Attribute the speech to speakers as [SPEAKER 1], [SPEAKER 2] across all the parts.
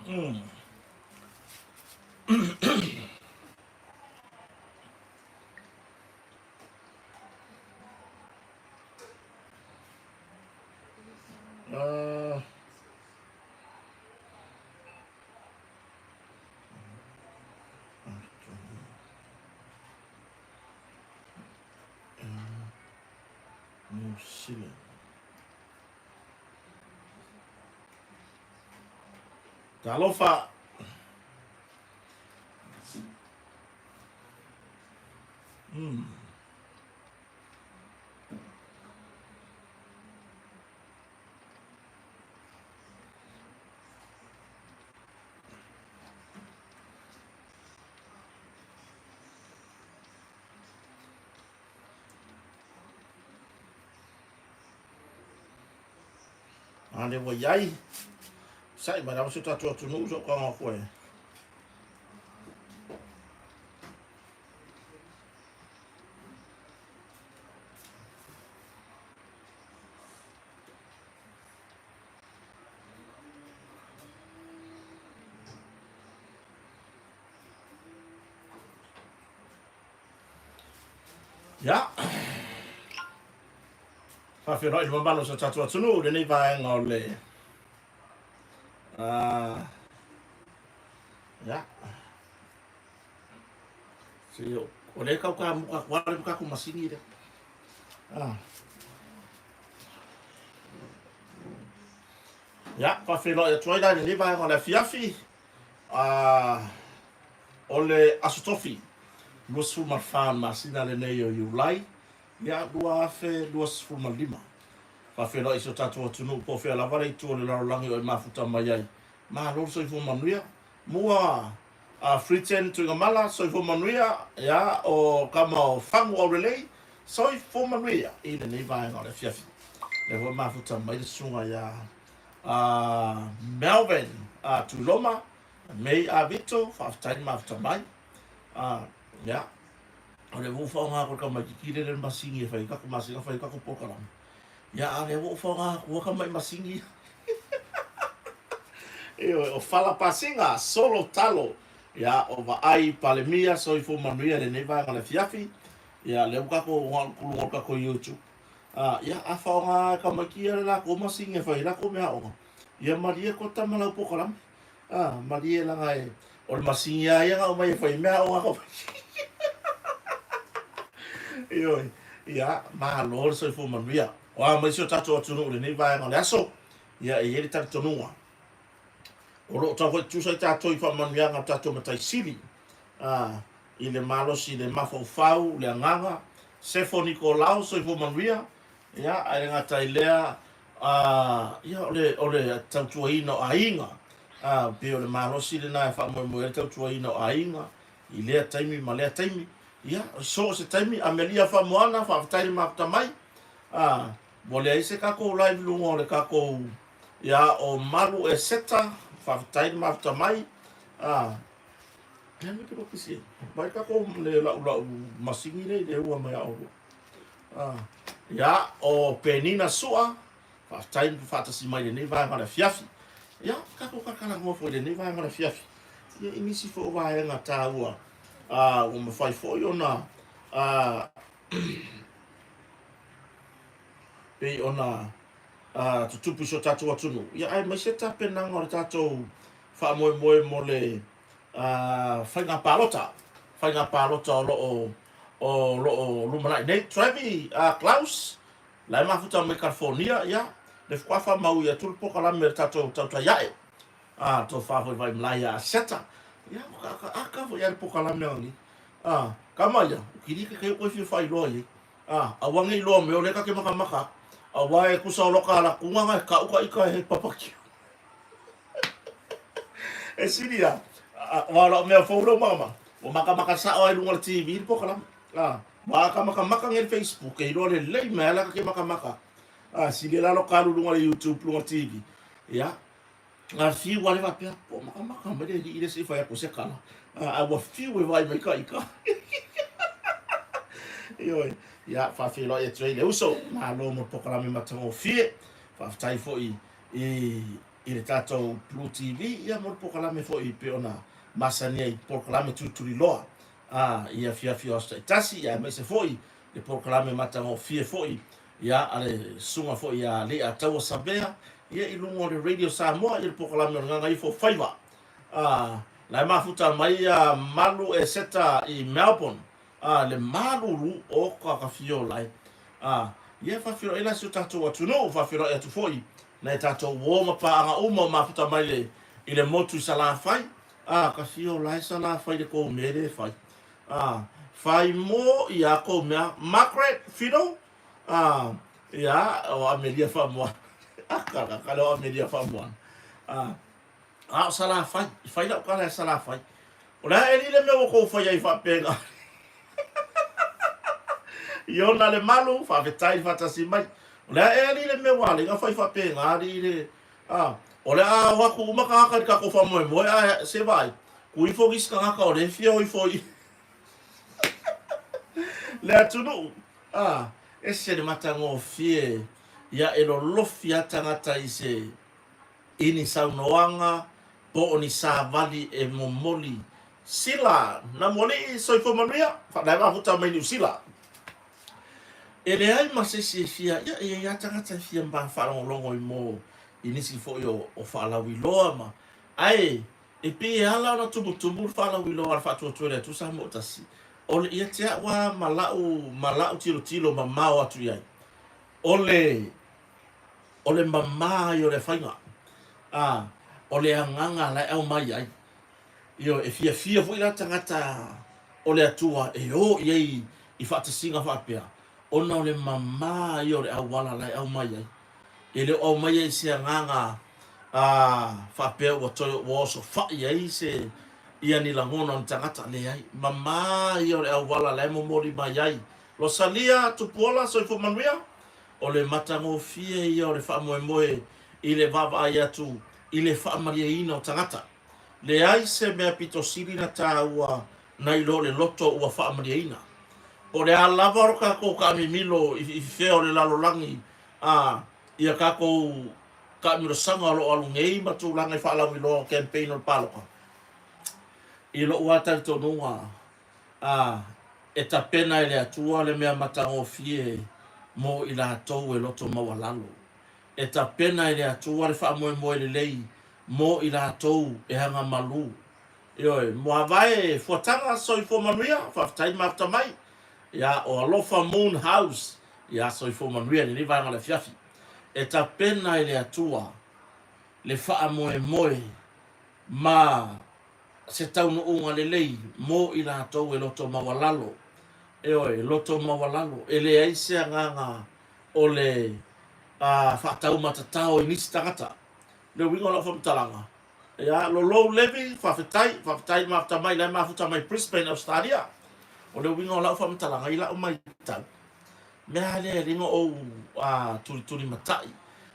[SPEAKER 1] New Zealand. Talofa. A le ua iai, sa'i mai lava si o tatou atunuu so o kaga koe. Ia. Faafeiloai le mamalu o so tatou atunuu i lenei vaega o le ia. Se o le kau ka muka ku ale ka ku masini le. Ah. Ia, faafeiloai atu ai la i lenei vaega o le afiafi. O le Aso Tofi, 24 masina lenei o Iulai, ia, 2025. Faafeiloai i si o tatou atunuu po o fea lava le itu o le lalolagi o e mafuta mai ai. Malo le soifua manuia. Mua a Friten Tuigamala, soifua manuia, ia, o kama o Fagu Aurelei, soifua manuia i lenei vaega o le afiafi. Lea foi e mafuta mai le susuga ia a Melvin a Tuiloma, May a Vito, faafetai le mafuta mai. A, ia, o le ua faaaoga atu e le tamaitiiti lea le masini e fai ai tatou masina fai ai tatou polokalame. Ia, a o lea ua ou faaaoga atu tamai masini ia. Ioe, o Fala Pasiga, Solo Talo, ia, o Vaai Palemia, soifua manuia i lenei vaega o le afiafi. Ia, lea ua tatou luga o le tatou YouTube. A, ia, a faaaoga e tamaiti ia le latou masini e fai ai latou meaaoga, ia malie koa tama lau polokalame. A, malie leaga e, o le masini lava ia na aumai e fai ai meaaoga a tamaiti. Ioe, ia, malo le soifua manuia. O a mai si o tatou atunuu i lenei vaega o le aso, ia e i ai le talitonuga o lo o tau foi tutusa ai tatou i faamanuiaga o tatou Matai Sili, a, i le malosi i le mafaufau, le agaga. Sefo Nikolao, soifua manuia. Ia, ae le gata i lea, a, ia, o le, o le tautuaina o aiga. A, pei o le malosi lena e faamoemoe ai le tautuaina o aiga i lea taimi ma lea taimi. Ia, so o se taimi, Amelia Famoana, faafetai le mafuta mai. A, ua leai se tatou live i luga o le tatou, ia, o Malu Eseta, faafetai le mafuta mai. A, Lea me te pisi e. Mai tatou le lau lau masini lea i le ua mai a oulua. Ah. Ia, o Penina Sua, faafetai mo faatasi mai i lenei vaega o le afiafi. Ia, tatou talatalanoa foi i lenei vaega o le afiafi. Ia, i nisi foi o vaega taua ah, ua mafai foi ona ah, pei ona ah, tutupu i si o tatou atunuu. Ia, aemaise tapenaga o le tatou faamoemoe mo le faiga palota, faiga palota o lo o o lo o lumanai nei. Trevi Klaus, la e mafuta mai California, ia, le faatoa faamau ia atu le polokalame a le tatou tautai ae, a, tofa foi Vaimalae ia Aseta, ia, o ka aka aka foi ia le polokalame a ni, a, kama ia, o kili ke kai koe fia faailoa i ai, a, aua nei iloa me o le ka ke makamaka, aua e kusa o loka ala kunga e ka uka ika he papakiu. E sili a, wa lau mea fou leo mama, ua makamaka sao ai luga o le TV le polokalame. A, ua ka makamaka nei le Facebook e iloa lelei mai ala ka ke makamaka. A, sili la lo kalu luga le YouTube luga le TV. Ia, a fiu ale faapea, po makamaka mai le alii le se i fai atu se kala. A, a ua fiu e vaai mai ka ika. Ioe, ia, faafeiloai atu ai le uso, malo mo le polokalame matagofie. Faafetai foi i. i le tatou Blue TV, ia mo le polokalame foi pei ona masani ai i polokalame tulituliloa a i afiafi o aso taitasi, ia aemaise foi le polokalame matagofie foi ia a le susuga foi ia Leiataua Savea ia i luga o le Radio Samoa, ia le polokalame o le Gagaifo Faiva. A la e mafuta mai ia Malu Eseta i Melbourne, a le malulu o Kakafio lae. A ia faafeiloai la si o tatou atunuu, faafeiloai atu foi nai a tatou uo ma paaga uma o mafuta mai le i le motu i Salafai. A kafio lae Salafai le kou mea le fai. A fai mo ia kou mea Margaret Fiddle. A ia o Amelia Faamoana. A kaka kale o Amelia Faamoana. A A o Salafai, i fai lau tala ia Salafai. O le a eli le mea ua kou fai ai faapena. Iona le malu, faafetai faatasi mai. O le a eli le mea ua ala ai fai faapena alii le a o le a o atu uma tagata i le tatou faamoemoe ae se vaai, ku ifo nisi tagata o lea e fia o ifo i le atunuu. A, ese le matagofie ia e lolofi a tagata i se I ni saunoaga po o ni savali e momoli Sila, Namualii, Soifua Manuia, Faalae Mafuta mai Niu Sila. E leai ma se isi e fia, ia e i ai lava tagata e fia ma faalogologo i mo i nisi foi o, o faalauiloa ma, ae e pei e ala ona tumutumu le faalauiloa a le Faatuatua i le Atua Samoa Tasi, o le, ia te au lava ma la'u, ma la'u tilotilo mamao atu i ai, o le O le mamā ia o le faiga, ā, o le agaga la e aumai ai. Ioe, e fiafia foi la tagata o le Atua e o i ai i faatasiga faapea, ona o le mamā ia o le auala la e aumai ai. E le o aumaia i se agaga, ā, faapea ua toe ua osofai ai se ia ni lagona o ni tagata, leai, mamā ia o le auala la e momoli mai ai. Losalia, Tupuola, Soifua Manuia. O le matagofie ia o le faamoemoe i le vaavaai atu i le faamalieina o tagata. Leai se mea pito sili na tāua nai lo le loto ua faamalieina. Po o le a lava lo tatou taamimilo i fea o le lalolagi a ia tatou taamilosaga o lo o alu nei ma tulaga i faalauiloa o campaign o le palota, i lou lava talitonuga, A e tapena e le Atua le mea matagofie mo i latou e loto maualalo. E tapena e le Atua le faamoemoe lelei mo i latou e aga malū. Ioe, Muavae Fuataga, soifua manuia, faafetai mafuta mai. Ia, o Alofa Moon House, ia, soifua manuia i lenei vaega o le afiafi. E tapena e le Atua le faamoemoe ma se taunuuga lelei mo i latou e loto maualalo, ioe, loto maualalo, e leai se agaga o le faataumatatao i nisi tagata. Le uiga o lau faamatalaga, ia, Lolou Levi, faafetai, faafetai le mafuta mai, la e mafuta mai Brisbane, Australia. O le uiga o lau faamatalaga i lau matau, mea lea e alii ona ou tulitulimatai.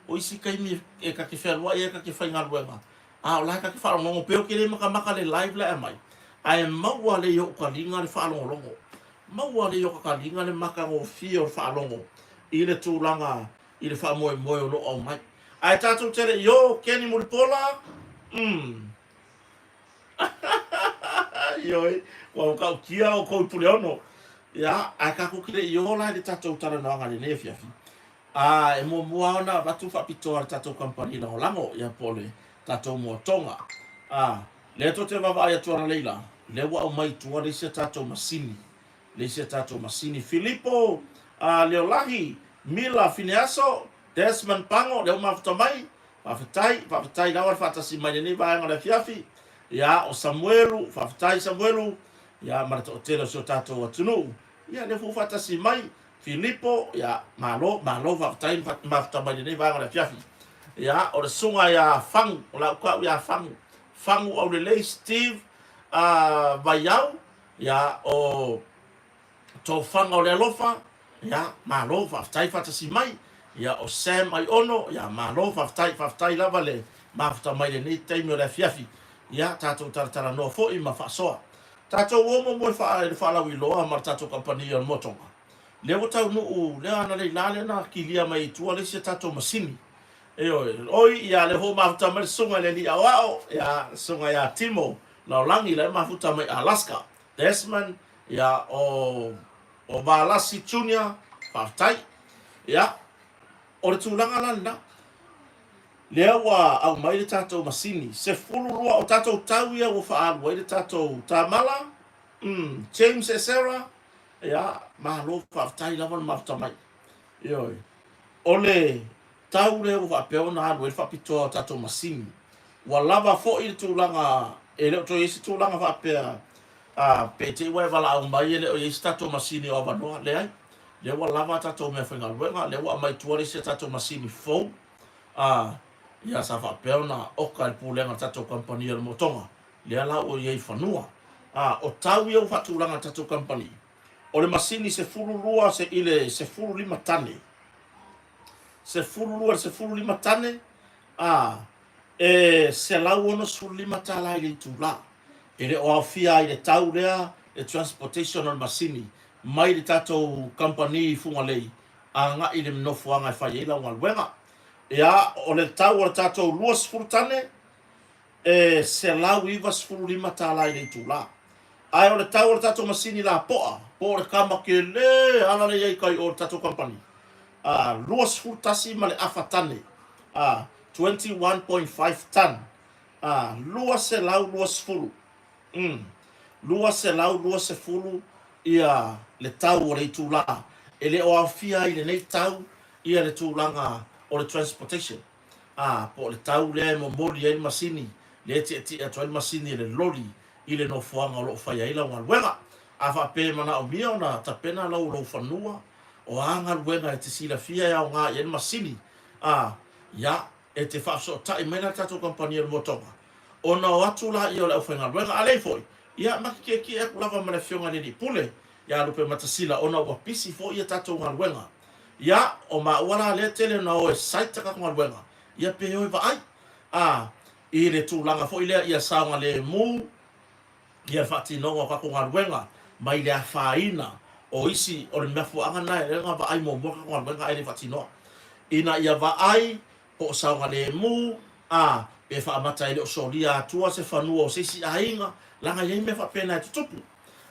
[SPEAKER 1] O isi taimi e ta te fealuai ai ta te faigaluega, A o la e ta te faalogologo pei ou te le makamaka le live la e aumai, ae maua lea i ou taliga le faalogologo. Maua lea i ou taliga le matagofie o le faalogo i le tulaga i le faamoemoe o lo o aumai. Ae tatou te le i o, Kenny Mulipola, umm. Ioe, ua matautia outou i Puleono. Ia, ae tatou te le i o la i le tatou talanoaga i lenei afiafi. A e muamua ona avatu faapitoa le tatou kamupani lagolago, ia po o le tatou moatoga. A, lea tou te vaavaai atu analeila, lea ua aumai i tua le isi a tatou masini, le isi a tatou masini. Filipo, a, Leolahi, Mila Fineaso, Desmond Pango, lea ua mafuta mai, faafetai, faafetai lava le faatasi mai i lenei vaega o le afiafi. Ia, o Samuelu, faafetai Samuelu, ia ma le toatele o si o tatou atunuu. Ia, lea foi ua faatasi mai. Filipo, ia, malo, malo faafetai le mafuta mai lenei vaega o le afiafi. Ia, o le susuga ia Fagu, o lau tau ia Fagu, Fagu Aulelei Steve uh, Vaiau, ia, o Tofaga o le Alofa, ia, malo faafetai faatasi mai. Ia, o Sam Aiono, ia, malo faafetai, faafetai lava le mafuta mai lenei taimi o le afiafi. Ia, tatou talatalanoa foi ma faasoa. Tatou o muamua i le faalauiloa ma le tatou kamupani o le Motoga. Lea ua taunuu, lea analeila lea na kilia mai i tua le isi a tatou masini. Ioe, oi, ia lea foi ua mafuta mai le susuga i le alii aoao, ia, le susuga ia Timo Laolagi, la e mafuta mai Alaska. Desmond, ia, o, o Valasi Junior, faafetai. Ia, o le tulaga la lena. Lea ua aumai le tatou masini, 12 o tatou tau ia ua faaalu ai le tatou tamala, mm, James Esera, ia, malo faafetai lava le mafuta mai. Ioe. O le tau lea ua faapea ona alu ai le faapitoa o tatou masini, ua lava foi le tulaga, e le o toe i ai se tulaga faapea a, pe te i ua e valaau mai e le o i ai se tatou masini o avanoa. Leai, lea ua lava a tatou meafaigaluega, lea ua aumai i tua le isi a tatou masini fou, a, ia sa faapea ona oka e le pulega a le tatou kamupani o le motoga, lea la ua i ai i fanua. A, o tau ia ua faatulaga e le tatou kamupani, o le masini 12 se i le 15 tane, 12 i le 15 tane, a, e $165 i le itula. E le o aofia ai i le tau lea le transportation o le masini mai le tatou kamupani i Fugalei agai i le nofoaga e fai ai lau galuega. Ia, o le tau o le tatou 20 tane, e $195 i le itula. Ae o le tau o le tatou masini lapoa, po o le kama tele ala lea i ai i tai o le tatou kamupani, a, 21 ma le afa tane, a, 21.5 ton, a, 220, mm, 220 ia le tau o le itula. E le o aofia ai i lenei tau ia le tulaga o le transportation. ā, po o le tau lea e momoli ai le masini, lea e tietie atu ai le masini e le loli i le nofoaga o lo o fai ai lau galuega. A faapea e manaomia ona tapena lau lou fanua, o a galuega e te silafia e aoga i ai le masini, ā, ia, e te faafesootai mai la le tatou kamupani o le motoga, ona o atu laia o le aufaigaluega. A leai foi, ia, ma te tietie atu lava ma le Afioga i le Alii Pule ia Lupematasila ona ua pisi foi ia tatou galuega. Ia, o maua la lea tele ona o e site tatou galuega, ia pe o e vaai, a, i le tulaga foi lea ia saogalemu ia le faatinoga o tatou galuega mai le afaina o isi, o le mafuaaga lena e ala ai ona vaai muamua le tatou galuega ae le faatinoa. Ina ia vaai po o saogalemu, a, pe faamata e le o solia atua se fanua o se isi aiga, leaga e i ai mea faapena e tutupu.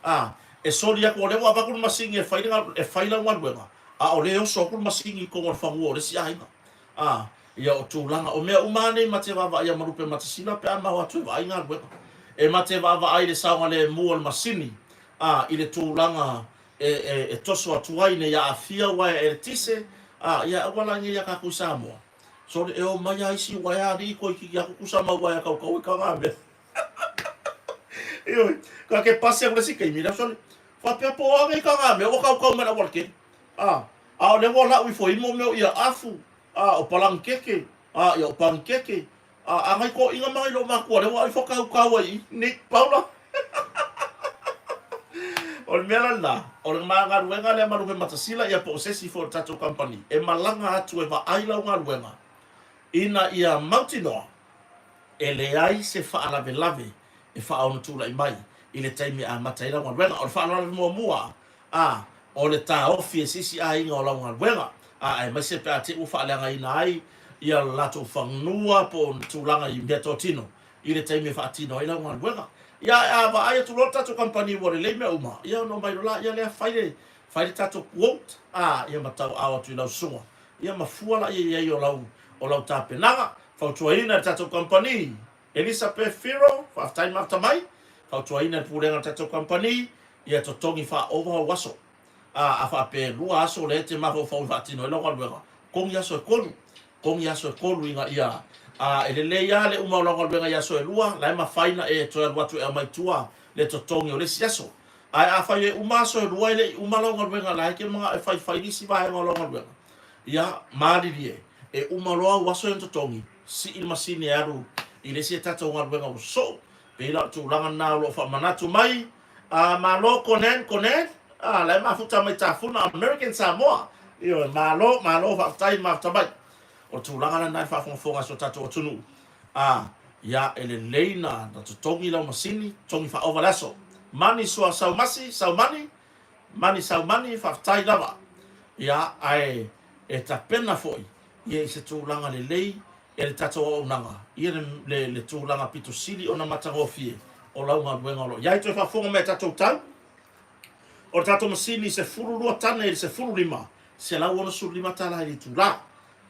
[SPEAKER 1] A, e soli atu, o lea ua avatu le masini e fai le, e fai lau galuega, a o lea e oso atu le masini i totonu o le fanua o le isi aiga. A, ia o tulaga, o mea uma lava nei ma te vaavaaia ma Lupematasila pe a ma o atu e vaai galuega. E ma te vaavaai i le saogalemu o le masini, a, i le tulaga e, e, e toso atu ai nei aafia uaea eletise, a, ia aua la nei ia tatou i Samoa. Sole, e o mai lava isi uaea alii toeitiiti atu tusa ma uaea kaukau e taga mea. Ioe, ka ke pasi aku le isi taimi, lea sole, faapea po o a nei taga mea ua kaukau mai le aualatele. A, a o lea ua lau ifo i mo mea o ia afu, a, o palangikeke, a, ia o panikeke, A, a nai toeaiina ma nai loomatua lea ua ifo kaukau ai i nei Paula. O le mea la lena, o le ma galuega lea ma Lupematasila ia po o se isi foi o le tatou kamupani e malaga atu e vaai lau galuega ina ia mautinoa e leai se faalavelave e faaono tulai mai i le taimi e amata ai lau galuega. O le faalavelave muamua, a, o le taofi e se isi aiga o lau galuega, a, aemaise pe a te i ua faaleagaina ai ia le latou fanua po o ni tulaga i meatotino i le taimi e faatino ai lau galuega. Ia, ae a vaai atu loa le tatou kamupani ua lelei mea uma, ia ona omai loa lea, lea fai le, fai le tatou quote, a, ia ma tauaao atu i lau susuga, ia ma fua laia i ai o lau, o lau tapenaga. Fautuaina e le tatou kamupani Elisabeth Firo, faafetai mafuta mai, fautuaina e le Pulega o le tatou kamupani, ia totogi faaova ou aso. A, a faapea e lua aso lea e te mafaufau e faatino ai lau galuega, togi aso e tolu. Togi aso e tolu ina ia, a, e lelei lava le uma o lau galuega i aso e lua, la e mafai ona e toe alu atu e aumai tua le totogi o le isi aso. Ae afai e uma aso e lua e le i uma lau galuega, la e te manao e faifai nisi vaega o lau galuega, ia, malilie, e uma loa au aso ia ona totogi, sii le masini e alu i le isi a tatou galuega ua sosoo. Pei la o le tulaga lena o lo o faamanatu mai. A, malo Conan, Conan, a, la e mafuta mai Tafuna, American Samoa. Ioe, malo, malo, faafetai mafuta mai. O le tulaga lena i le faafogafoga a si o tatou atunuu. A, ia, e lelei na, na totogi lau masini, totogi faaova le aso. Mani sua saumasi, saumani, mani saumani, faafetai lava. Ia, ae e tapena foi. ia i se tulaga lelei e le tatou auaunaga ia le, le, le tulaga pito sili ona matagofie o lau galuega o lo o i ai. Toe faafofoga mai a tatou tau, o le tatou masini 12 tane i le 15, $165 i le itula.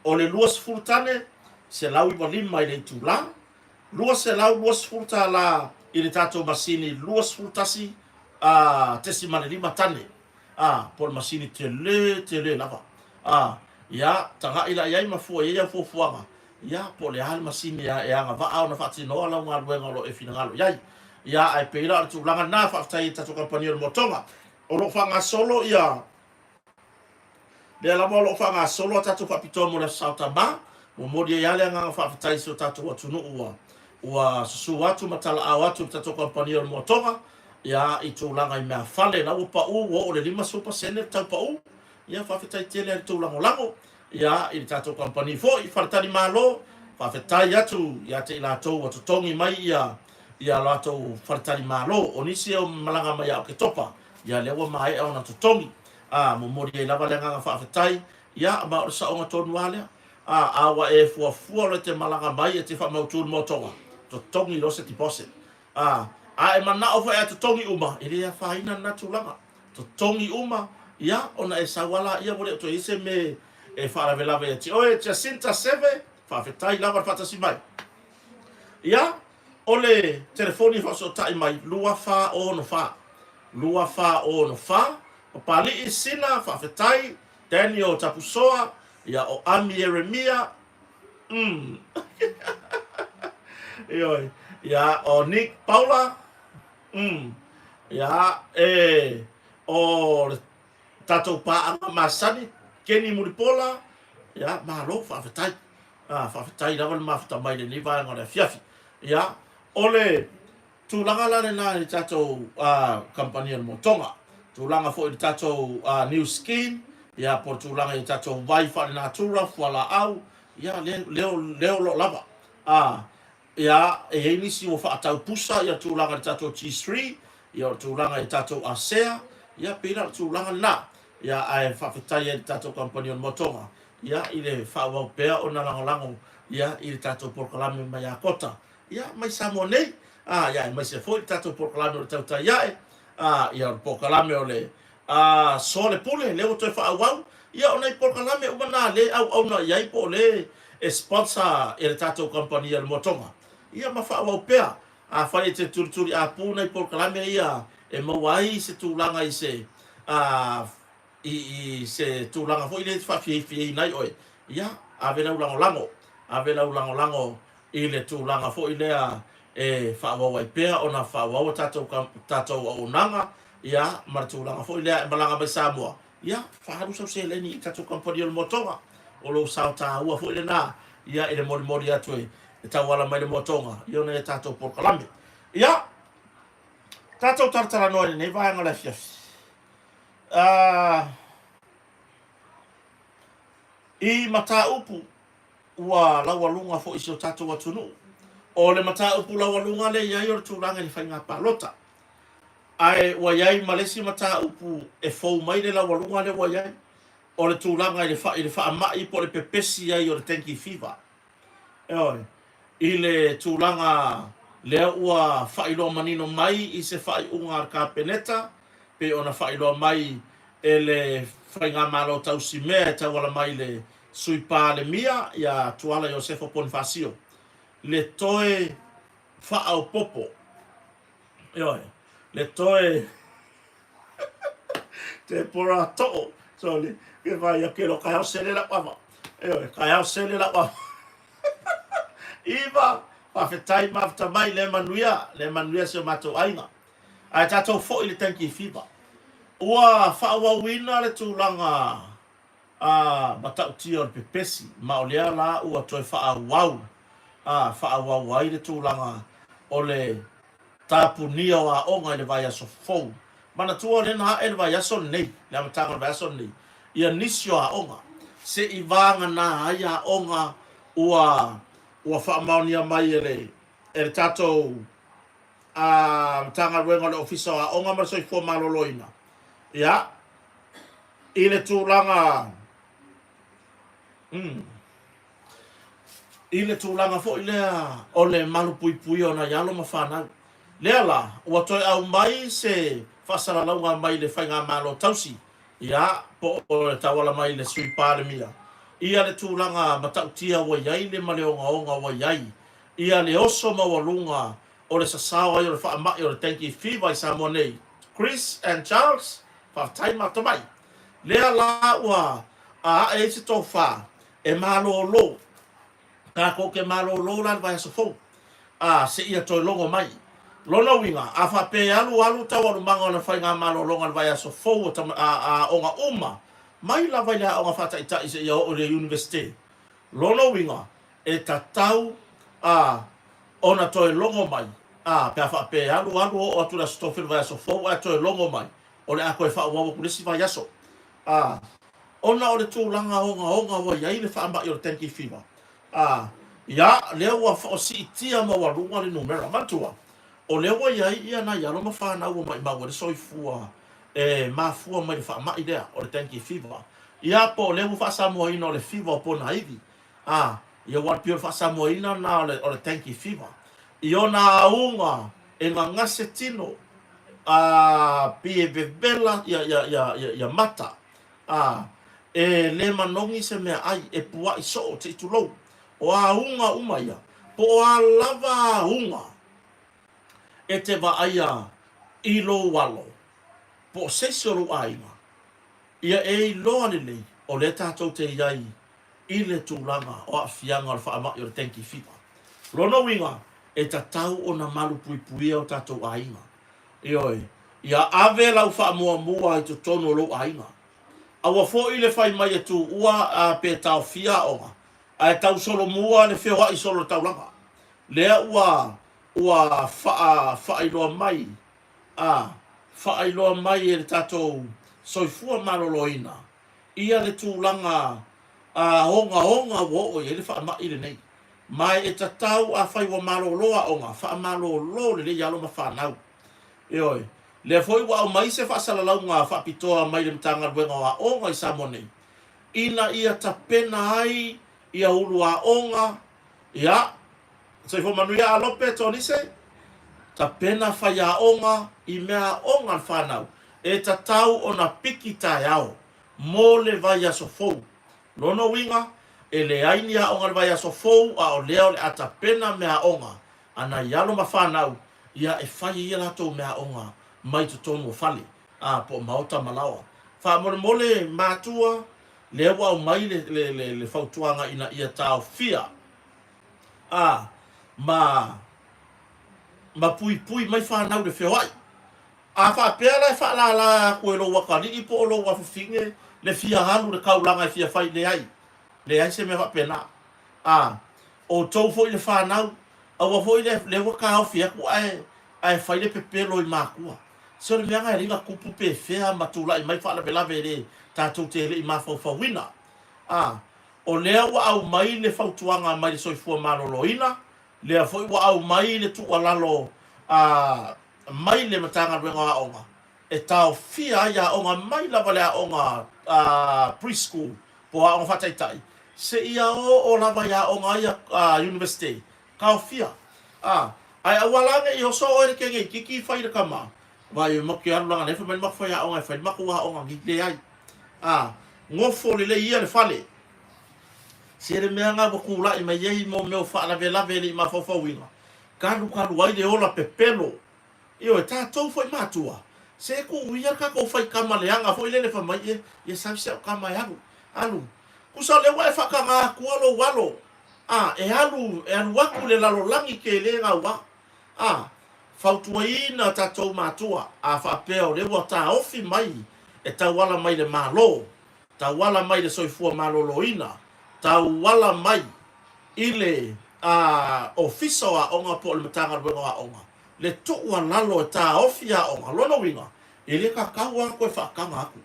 [SPEAKER 1] O le 20 tane, $195 i le itula. $220 i le tatou masini 21.5 tane, a, po o le masini tele tele lava. A, ia, tagai la i ai ma fua i ai au fuafuaga, ia, po o le a le masini e agavaa ona faatinoa lau galuega o lo o e finagalo i ai. Ia, ae pei la o le tulaga lena, faafetai i le tatou kamupani o le Motoga. O lo o faagasolo ia Lea lava o lo o faagasolo a tatou faapitoa mo le Aso Sa o Tama. Momoli ai lava le agaga faafetai i si o tatou atunuu ua ua susu atu ma talaao atu i le tatou kamupani o le Moatoga, ia, i tulaga i meafale la ua pau, ua oo i le 50% le tau pau. Ia, faafetai tele lava i le tou lagolago, ia, i le tatou kamupani foi, faletalimalo, faafetai atu ia te i latou ua totogi mai ia ia latou faletalimalo. O nisi e malaga mai ia Oketopa, ia lea ua maea ona totogi. Ā, momoli ai lava le agaga faafetai, ia, ma o le saoga tonu lava lea. Ā, a ua e fuafua loa e te malaga mai e te faamautu le moatoga, totogi loa se deposit. Ā, a e manao foi ae totogi uma, e le afaina lena tulaga. Totogi uma, ia, ona e sau lava laia ua le o toe i ai se mea e faalavelave ia te oe. Jacinta Seve, faafetai lava le faatasi mai. Ia, o le telefoni e faafesootai mai, 2464, 2464, Papalii Sina, faafetai, Daniel Tapusoa, ia, o Ami Ieremia, umm, ioe, ia, o Nick Paula, umm, ia, e, o le tatou paaga masani, Kenny Mulipola, ia, malo, faafetai. Ā, faafetai lava le mafuta mai i lenei vaega o le afiafi. Ia, o le tulaga la lena i le tatou kamupani o le Motoga, tulaga foi i le tatou Nu Skin, ia, po o le tulaga i tatou vai faalenatura, fualaau, ia, lea, lea, lea o lo o lava. Ā, Ia, e i ai nisi ua faatau pusa ia tulaga i le tatou G3, ia o le tulaga i tatou ASEA, ia pei la o le tulaga lena. Ia, ae faafetai ai i le tatou kamupani o le Motoga, ia, i le faaauau pea ona lagolago, ia, i le tatou polokalame mai Akota, ia, mai Samoa nei, a, ia, aemaise foi le tatou polokalame o le Tautai Ae, a, ia, o le polokalame o le A soa le pule, lea ua toe faaauau. Ia, o nai polokalame uma na lea e auauna i ai po o lea e sponsor e le tatou kamupani a le Moatoga, ia ma faaauau pea. Afai e te tulituliapu nai polokalame ia e maua ai se tulaga i se, a, i, i se tulaga foi lea e te faafiafiaina ai oe, ia, ave lau lagolago, ave lau lagolago i le tulaga foi lea e faaauau ai pea ona faaauau a tatou, tatou auaunaga, ia, ma le tulaga foi lea e malaga mai Samoa, ia, faaalu sau seleni i tatou kamupani o le Moatoga. O lou sao taua foi lena, ia, i le molimoli atu e, e tauala mai le Moatoga, i ona ia tatou polokalame. Ia, tatou talatalanoa i lenei vaega o le afiafi. Uh, i mataupu ua laualuga foi i si o tatou atunuu. O le mataupu laualuga lea e i ai o le tulaga i le faiga palota. Ae ua i ai ma le isi mataupu e fou mai le laualuga lea ua i ai, o le tulaga i le i le faamai po o le pepesi ai o le dengue fever. Ioe. I le tulaga lea ua faailoa manino mai i se faaiuga a le Kapeneta, pei ona faailoa mai e le Faigamalo tausimea e tauala mai i le Sui Palemia ia Tuala Iosefo Ponifasio, le toe faaopoopo, ioe, le toe Deborah Too, sorry, ke vai a kelo kai sele la ava. Ioe, kai sele la ava. Iva, faafetai mafuta mai le manuia, le manuia si o matou aiga. Ae tatou foi i le dengue fever. Ua faaauauina le tulaga a matautia o le pepesi, ma o lea la ua toe faaauau, a faaauau ai le tulaga o le tapunia o aoga i le vaiaso fou. Manatua o lea na ae le vaiaso lenei, le amataga o le vaiaso lenei, ia nisi o aoga, se i vagana ai aoga ua ua faamaonia mai e le e le tatou a Matagaluega o le Ofisa o Aoga ma le Soifua Maloloina, ia, i le tulaga, mm. i le tulaga foi lea o le malupuipuia o nai alo ma fanau. Lea la, ua toe aumai se faasalalauga mai le Faigamalo Tausi, ia, po o le tauala mai le Sui Palemia, ia le tulaga matautia ua i ai le ma le ogaoga ua i ai ia le oso maualuga o le sasao ai o le faamai o le dengue fever i Samoa nei. Chris and Charles, faafetai ma atamai. Lea la ua ae ai se tofa e malolo. Tatou te malolo la i le vaiaso fou, a, seia toe logo mai. Lona uiga, a faapea e alu alu taualumaga o le faigamalologa i le vaiaso fou o tama, a, a aoga uma, mai lava i le aoga faataitai seia oo i le Iunivesite. Lona uiga, e tatau, a, ona toe logo mai, a, pe a faapea e alu alu oo atu i le Aso Tofi o le vaiaso fou ae toe logo mai, o le a toe faaauau atu i le isi vaiaso. A, ona o le tulaga ogaoga ua i ai le faamai o le dengue fever, a, ia, lea ua siitia maualuga le numera. Manatua, o lea ua i ai ia nai alo ma fanau ua maimau ai le soifua e mafua mai le faamai lea o le dengue fever. Ia, po o lea ua faasamoaina o le fever o ponaivi. A, ia ua pei o le faasamoaina lena o le, o le dengue fever. I ona auga e gagase tino, a, pei e vevela ia, ia, ia, ia, ia mata. A, e le manogi se meaai, e puaʻi soo te i tulou. O auga uma ia, po o a lava auga e te vaaia i lou alo, po o se isi o lou aiga, ia e iloa lelei o lea tatou te i ai i le tulaga o aafiaga o le faamai o le dengue fever. Lona uiga, e tatau ona malupuipuia o tatou aiga. Ioe, ia ave lau faamuamua i totonu o lou aiga. Aua foi le fai mai e tuua a pe taofia aoga, ae tau solomua le feoai solo le taulaga. Lea ua ua faa faailoa mai a faailoa mai e le tatou soifua maloloina ia le tulaga ogaoga ua oo i ai le faamai lenei. Ma e tatau afai ua malolo aoga, faamalolo lelei alo ma fanau. Ioe. Lea foi ua aumai se faasalalauga faapitoa mai le Matagaluega o Aoga i Samoa nei, ina ia tapena ai ia ulu aoga, ia, Soifua manuia Alope Tonise, tapena faiaoga i mea aoga a le fanau e tatau ona piki taeao mo le vaiaso fou. Lona uiga, e leai ni aoga i le vaiaso fou a o lea o le a tapena meaaoga a nai alo ma fanau ia e fai ai a latou meaaoga mai totonu o fale a po o maota ma laoa. Faamolemole matua, lea ua aumai le, le, le, le fautuaga ina ia taofia a ma ma puipui mai fanau i le feoai. A faapea la e faalala atu e lou atalii po o lou afafine le fia alu i le taulaga e fia fai, leai, leai se mea faapena. A outou foi le fanau, aua foi le lea ua taofi atu ae ae fai le pepelo i matua. Se o le mea na e alii na tupu pe fea ma tulai mai faalavelave e le tatou te le i mafaufauina. A o lea ua aumai le fautuaga mai le Soifua Maloloina, lea foi ua aumai le tuualalo a mai le Matagaluega o Aoga e taofia ai aoga mai lava le aoga pre-school po o aoga faataitai seia oo lava i aoga ia Universite, taofia. A, ae aua la ne i oso oe le kene itiiti fai le tama, vaai e matou te alu leaga lea fai mai le matou faiaoga e fai le matou aoga nei, leai. A, nofo lelei ia le fale. Se le mea na ua tulai mai ai mo mea o faalavelave e le i mafaufauina, Talu talu ai le ola pepelo. Ioe, tatou foi matua, se tuu ia le tatou faitama leaga foi lele fai mai, e, ia sau si au tama e alu, alu. Tusa o lea ua e faataga atua lou alo, a, e alu, e alu atu i le lalolagi tele gaua. A, fautuaina tatou matua, a faapea o lea ua taofi mai e tauala mai le Malo, tauala mai le soifua maloloina, tauala mai i le Ofisa o Aoga po o le Matagaluega o Aoga, le tuualalo e taofi aoga. Lona uiga, e le tatau lava ona toe faataga atu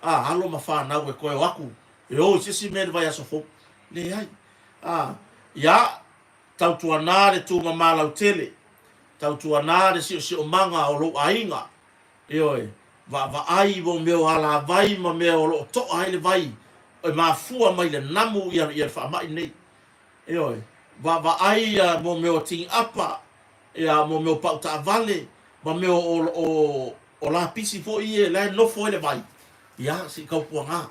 [SPEAKER 1] a alo ma fanau e toe o atu e o i se isi mea i le vaiaso fou. Leai. A, ia, tautuana le tumama lautele, tautuana le siosiomaga o lou aiga, Ioe, vaavaai mo mea o alavai ma mea o lo o toa ai le vai e mafua mai le namu ia le faamai lenei. Ioe, Vaavaai ia mo mea o tiniʻapa, ia mo mea o pau taavale, ma mea o, o, o lapisi foi ia la e nofo ai le vai, ia se i tautuana.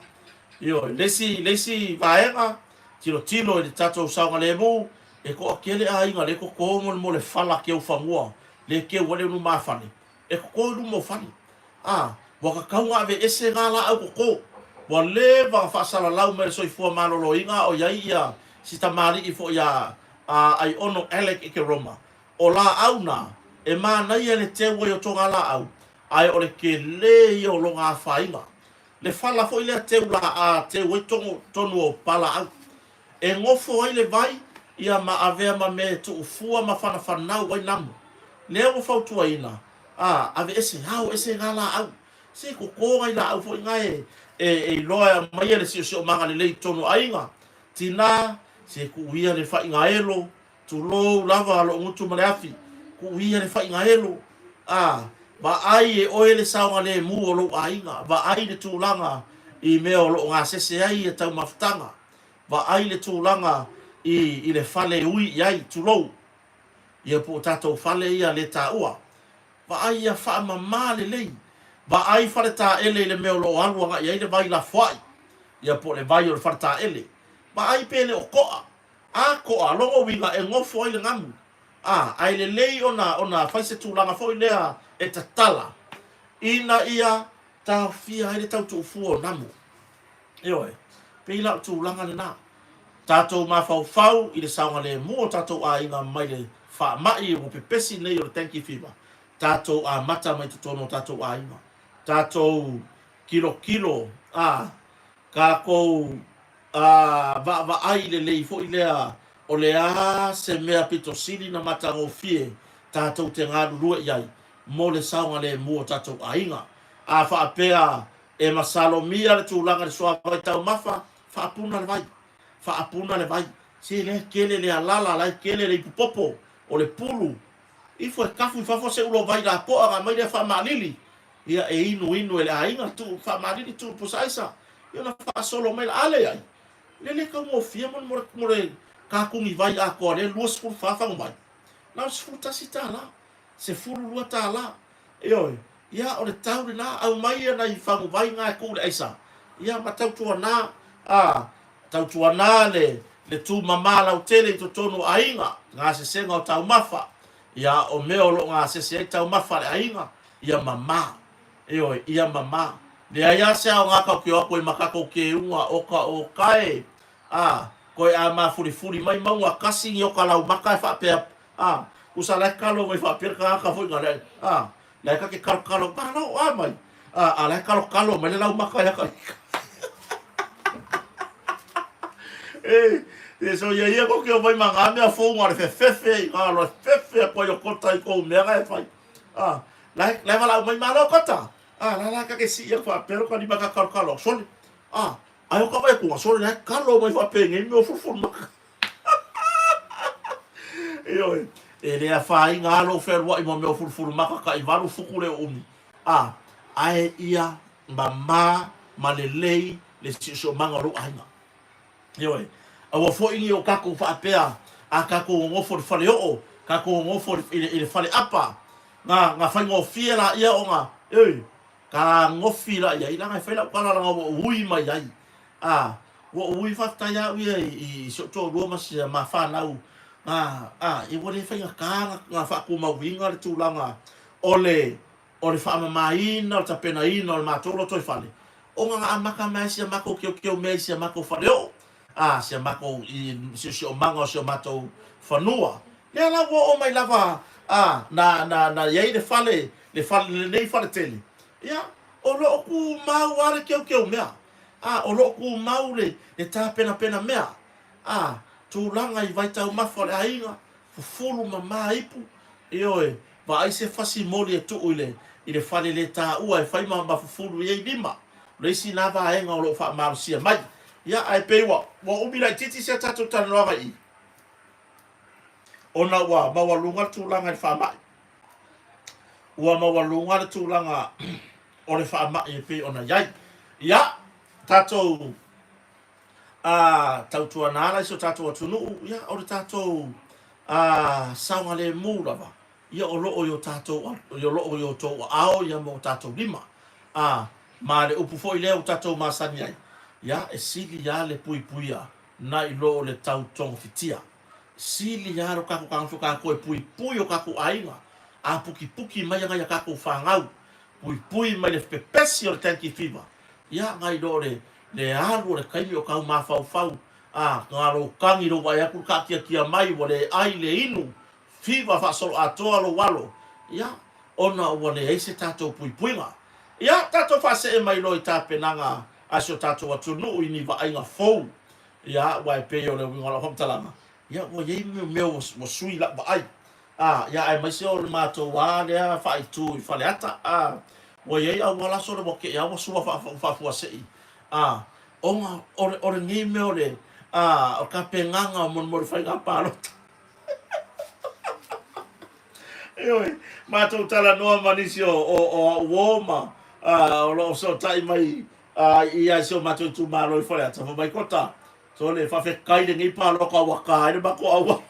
[SPEAKER 1] Ioe, le isi, le isi vaega, tilotilo i le tatou saogalemu, e toatele aiga lea e toto mo le fala keu fanua, lea e keu ai le ulumafale, e toto i luma o fale. A, ua tatau ona aveese na laau toto. Ua leva ona faasalalau mai e le Soifua Maloloina a o i ai ia si tamalii foi a a Aiono Alec Ekeroma, o laau na, e manaia le teu ai o tona laau, ae o le tele ia o lona afaina. Le fala foi lea teu laa teu ai tonu tonu o palaau. E nofo ai le vai, ia ma avea ma mea e tuufua ma fanafanau ai namu. Lea ua fautuaina, a, aveese, ao ese na laau. Se toto nai laau foi na e, e, e iloa e aumaia le siosiomaga lelei i totonu o aiga. Tina, se tuu ia le faigaelo, tulou lava lou gutu ma le afi, tuu ia le faigaelo, a, vaai e oe le saogalemu o lou aiga, vaai le tulaga i mea o lo o gasese ai ia taumafataga, vaai le tulaga i, i le fale e ui i ai, tulou, ia po o tatou fale ia le taua. Vaai ia faamama lelei. Vaai faletaele i le mea o lo o alu agai ai le vai lafoai, ia po o le vai o le faletaele. Vaai pe le o toa. A toa, lona uiga e nofo ai le gamu. A, ae lelei ona, ona fai se tulaga foi lea e tatala, ina ia taofia ai le tau tuufua o namu. Ioe, pei la o le tulaga lena. Tatou mafaufau i le saogalemu o tatou aiga mai le faamai ua pepesi nei o le dengue fever, tatou amata mai totonu o tatou aiga. Tatou kilokilo, a, tatou a, vaavaai lelei foi lea o le a se mea pito sili na matagofie tatou te galulue i ai mo le saogalemu o tatou aiga. A faapea E masalomia le tulaga i le suavai taumafa, faapuna le vai, faapuna le vai. Se lea e tele le alala, la e tele le ipupopo o le pulu. Ifo e tafu i fafo se ulo vai lapoa ona aumai lea faamaalili, ia e inuinu e le aiga, tuu faamaalili, tuu i le pusa aisa, ia ona faasolo mai lea. A leai, le le taugofie mo le, mo le katuni vai atoa lea e 24 faguvai, na o le $11, $12. Ioe. Ia, o le tau lena, aumai ia nai faguvai na e tuu i le aisa, ia ma tautuana, a, tautuana le, le tumama lautele i totonu o aiga, gasesega o taumafa, ia, o mea o lo o gasese ai taumafa a le aiga, ia mama, ioe, ia mama. Leai lava se aoga tatou te o atu ai ma tatou keuga okaoka e, a, toe a mafulifuli mai mauga kasi ni oka laumaka e faapea, a, tusa la e kalo mai faapea le tagata foi na le, a, La e ta te kalokalo, malo a mai. A, a la e kalokalo mai le laumaka ia ka. E, e so ia ia ko ke o mai ma ngā mea fou ngā le fefefe i ngā loa fefe a koe o kota i kou mea ngā e whai. A, la e, la e wala mai malo kota. A, la la ka ke si ia kwa pero ka lima ka kalokalo. Sole. A, ai o ka vai kunga sole la e kalo mai wha penge i mea fulful maka. Ioe, e le afaina lava lou fealuai ma mea o fulufulumaka taivalu fuku le uumi, a, ae ia mama ma lelei le siosiomaga o lou aiga. Ioe, aua foi ne i o tatou faapea a tatou nonofo i le faleoo, tatou nonofo i le, i le faleapa, na, na faigofie laia ona, oi, Fetagofi la i ai, leaga e fai lau tala leaga ua ou ui mai ai. A, ua ou ui faafetai au ia i si ou toalua ma si ma fanau, a, a, ia ua le faigata na faatumauina le tulaga o le o le faamamaina, o le tapenaina o le matou lotoifale, ona na amata mai ai si a matou keokeo mea i si a matou faleoo, a, si a matou i siosiomaga o si o matou fanua. Lea la ua oo mai lava, a, na, na, na i ai le fale, le fale, lenei fale tele, ia, o lo o tumau lava le keukeu mea, a, o lo o tumau le, le tapenapena mea, a, tulaga i vaitaumafa o le aiga, fufulu mama ipu, ioe, vaai se fasi moli e tuu i le, i le fale le taua e fai ma, ma fufulu i ai lima. O le isi na vaega o lo o faamalosia mai. Ia, ae pei ua, ua umi laitiiti si a tatou talanoaga i i, ona ua maualuga le tulaga i le faamai. Ua maualuga le tulaga o le faamai e pei ona i ai. Ia, tatou A tautuana ala i si o tatou atunuu, ia, o le tatou a saogalemu lava, ia o lo o i o tatou, o lo o i outou aao ia ma o tatou lima. A, ma le upu foi lea ua tatou masani ai, ia, e sili lava le puipuia nai lo o le tau togafitia. Sili lava lo tatou tagofi o tatou e puipui o tatou aiga, a pukipuki mai ana i a tatou fanau, puipui mai le pepesi o le dengue fever, ia, nai lo o le, le alu o le taimi o tau mafaufau, a, na lou tagi lou vaai atu le taatiatia mai ua le ai le inu, fever faasoloatoa lou alo, ia, ona ua leai se tatou puipuiga. Ia, tatou faasee mai loa i tapenaga a si o tatou atunuu i ni vaaiga fou, ia, aua e pei o le uiga o lau faamatalaga, ia, ua i ai mea ua sui lau vaai. A, ia, aemaise o le matou lava lea faaitu i Faleata, a, ua i ai auala sole ua tea ua sua faafuasei, a, ona o le, o lenei mea o le, a, o le tapenaga mo le faiga palota. Ioe, matou talanoa ma nisi o, o, o au uo ma o lo o fesootai mai i si o matou itumalo i Faleata, fai mai, Kota, sole, faafetai lenei palota ua ta ai le matou auala.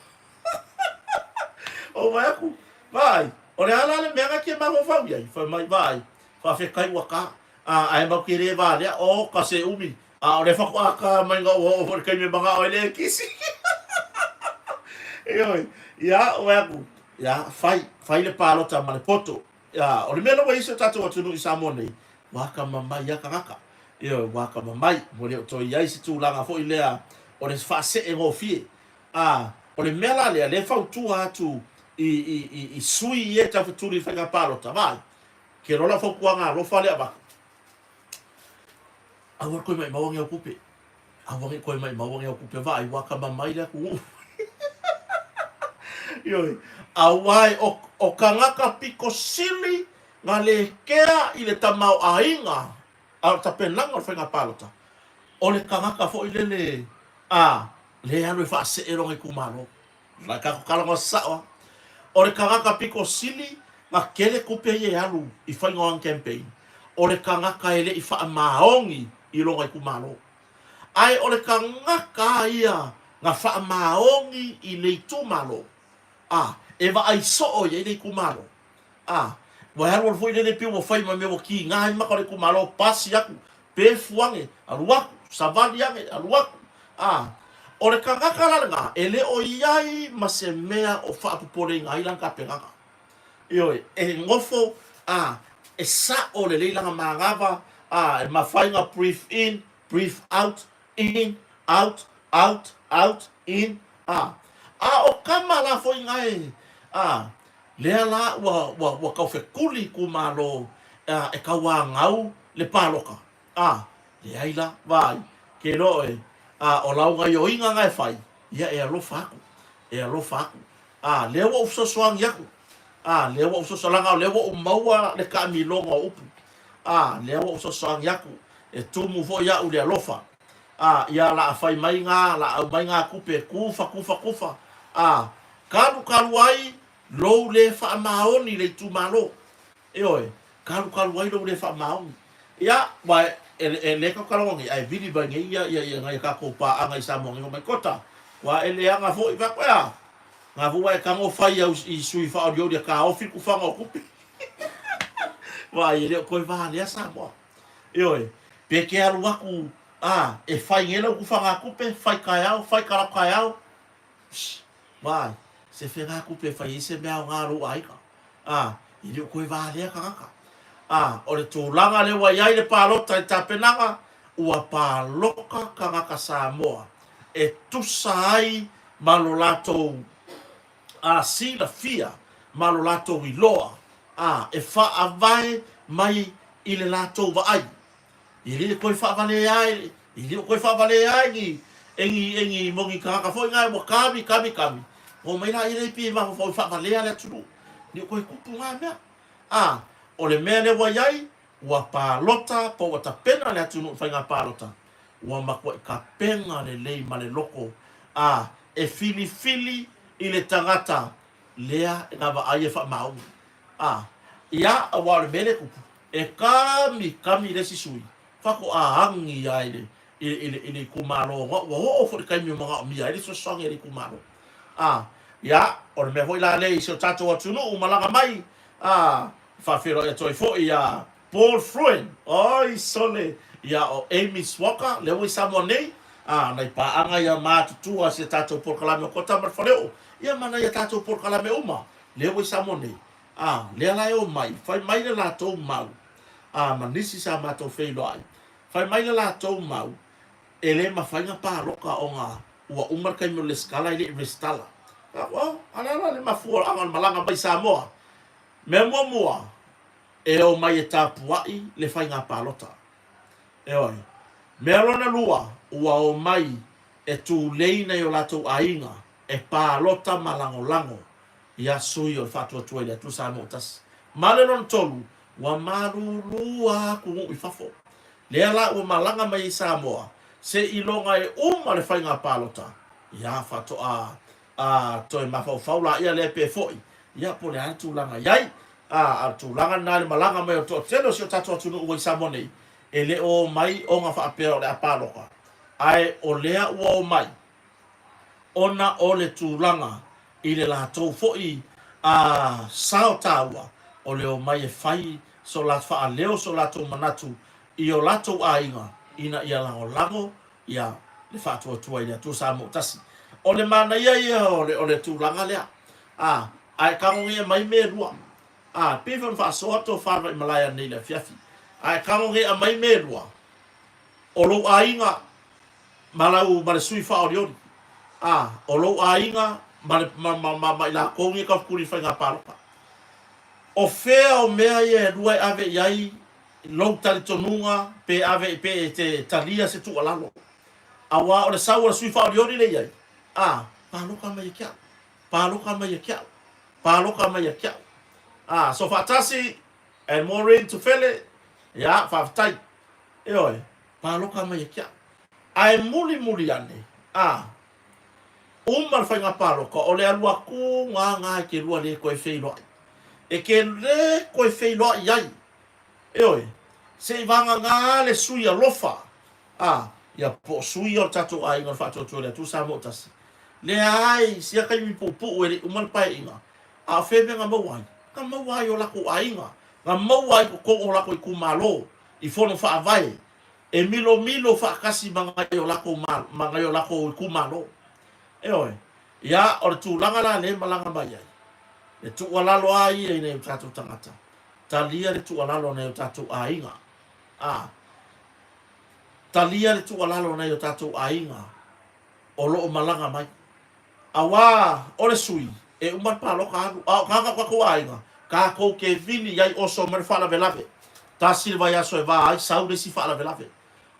[SPEAKER 1] Ou vaai atu, vaai, o le a la le mea na e te mafaufau i ai? Fai mai, vaai, faafetai ua ta. Ae matou te le valea, oka se umi, A o lea faatoa ta mai na ua oo foi i le taimi e manao ai le ekisi. Ioe, ia, ou vaai atu, ia, fai, fai le palota ma le poto. Ia, o le mea lea ua i ai si o tatou atunuu i Samoa nei, ua atamamai lava tagata. Ioe, ua atamamai, ua le o toe i ai se tulaga foi lea o le faaseegofie. A, o le mea la lea, lea e fautua atu i, i, i, i sui ia e taufetuli i le faiga palota, vaai, ke loa lau fautuaga alofa lea avatu, Aua le toe maimau ane au tupe. Aua ne i toe maimau ane au tupe. Vaai, ua atamamai le atunuu. Ioe. Aua e o, o tagata pito sili na le kea i le tamaoaiga a o le tapenaga o le faiga palota, o le tagata foi lele a le alu e faasee lona itumalo. La tatou talanoa sasao a. O le tagata pito sili na tele tupe ia e alu i faiga o ana campaign, o le tagata e le i faamaoni i lona itumalo. Ae o le tagata a ia na faamaoni i le itumalo, a, e vaai soo i ai le itumalo, a, ua alu alu foi lele pei ua fai ma mea ua kiga ai maka o le itumalo, pasi atu, pefu ane, alu atu, savali ane, alu atu. A, o le tagata la lena, e le o i ai ma se mea o faapopoleina ai lana tapenaga. Ioe, e nofo, a, e sa'o lelei lana manava, a, e mafai ona breathe in, breathe out, in, out, out, out, in, a. A o kama la foi na e, a, lea la ua, ua, ua taufetuli itumalo, a, e tauanau le paloka, a, leai la, vaai, ke iloa oe, a, o lau gaioiga na e fai, ia e alofa aku, e alofa aku, a, lea ua ou fesoasoani aku, a, lea ua ou fesoasoani, laga o lea ua ou maua le taamiloga o upu, a, lea ua ou fesoasoani aku, e tumu foi au i le alofa, a, ia la a fai mai na, la a aumai na tupe e kufa, kufa, kufa, a, kalukalu ai lou le faamaoni i le itumalo. Ioe, kalukalu ai lou le faamaoni. Ia, aua e, e le tautalaga nei, ae vili mai nei ia, ia, ia nai a tatou paaga i Samoa nei, fai mai, Kota, ua e leaga foi, fai atu, e a? Na foi ua e tago fai au i sui faaolioli e taofi le tufaga o tupe. Vaai, e le o toe valea Samoa. Ioe, pe te alu atu, a, e fai nei lau tufaga tupe, fai taeao, fai talaatu taeao, Shh, vaai, se fega tupe e fai ai se mea aoga a lou aiga. A, e le o toe valea tagata. A, o le tulaga lea ua i ai le palota i le tapenaga, ua palota tagata Samoa e tusa ai ma lo latou a, silafia ma lo latou iloa, a, e faavae mai i le latou vaai. E le toe faavalea ai, e le o toe faavalea ai ni, e ni, e ni mo ni tagata foi na ua kami, kami, kami. Oo mai la ia lea pei e mafaufau e faavalea le atunuu. E le o toe tupu na mea. A, o le mea lea ua i ai, ua palota po ua tapena le atunuu i le faiga palota, ua matuai tapena lelei ma le loko, a, e filifili i le tagata lea e na vaai e faamaoni. A, ia, aua o le mea lea e tupu, E kami kami le isi sui, faatoa agi ai le. i, i, i le itumalo, ua oo foi le taimi e manaomia ai le fesoasoani a le itumalo. A, ia, o le mea foi la lea i si o tatou atunuu malaga mai, a, faafeiloai atu ai foi ia Paul Fruin, oi sole, ia o Amy Swaka, lea ua i Samoa nei, a, nai paaga ia matutua a si a tatou polokalame o Kota ma le Faleoo, ia ma nai a tatou polokalame uma, lea ua i Samoa nei. A, lea la e omai, fai mai le latou mau, a, ma nisi sa matou feiloai, fai mai le latou mau, e le mafai ona paloka ona ua uma le taimi o le lesitala e le i resitala. A, a o le a la le mafuaaga o le malaga mai Samoa? Mea muamua, e omai e tapuai le faiga palota. Ioe. Mea lona lua, ua omai e tulei nai o latou aiga e palota ma lagolago ia sui o le Faatuatua i le Atua Samoa Tasi. Ma le lona tolu, ua malulu a atunuu i fafo. Lea la ua malaga mai ai Samoa, seiloga e uma le faiga palota, ia faatoa a toe mafaufau laia lea pe foi, ia po o le a le tulaga i ai. A, a o le tulaga lena i le malaga mai o le toatele o si o tatou atunuu ua i Samoa nei, e le o omai ona faapea o le a palota, ae o lea ua omai ona o le tulaga i le latou foi a sao taua o le omai e fai so la faaleo so latou manatu i o latou aiga ina ia lagolago ia le faatuatua i le Atua Samoa Tasi. O le manaia ia o le, o le tulaga lea. A, ae tagogia mai mea e lua. A, pei foi ona faasoa tofa Vaimalae ananei i le afiafi. Ae tagogia mai mea e lua, o lou aiga ma lau, ma le sui faaolioli. A, o lou aiga ma le, ma, ma, ma, ma i latou nei e taufetuli i le faiga palota. O fea o mea ia e lua e ave i ai lou talitonuga pe ave pe e te talia se tuualalo. Aua o le sau a le sui faaolioli lea i ai, a, paloka mai ia te au, paloka mai ia te au, paloka mai ia te au. A, so faatasi and Maureen Tufele, ia, faafetai. Ioe, paloka mai ia te au. Ae mulimuli ane, a, uma le faiga palota, o le alu atu gagā e te lua le toe feiloai. E te le toe feiloai ai. Ioe, se i vagagā le sui alofa, a, ia po o sui ia o le tatou aiga o le Faatuatua i le Atua Samoa Tasi. Leai, sia taimi puupuu e le i uma le paeaiga, a o fea mea na maua ai? Na maua ai o latou aiga, na maua ai i totonu o latou itumalo, i fono faavae, e milomilo faatasi ma nai o latou, ma nai o latou itumalo. Ioe, ia, o le tulaga la lea e malaga mai ai, le tuualalo lava ia i nai o tatou tagata, Talia le tuualalo a nai o tatou aiga. A. Talia le tuualalo a nai o tatou aiga o lo o malaga mai. Auā o le sui, e uma le palota alu, a o tagata o tatou aiga, tatou te vili i ai oso mai le faalavelave. Tasi le vaiaso e va ai, sau le isi faalavelave.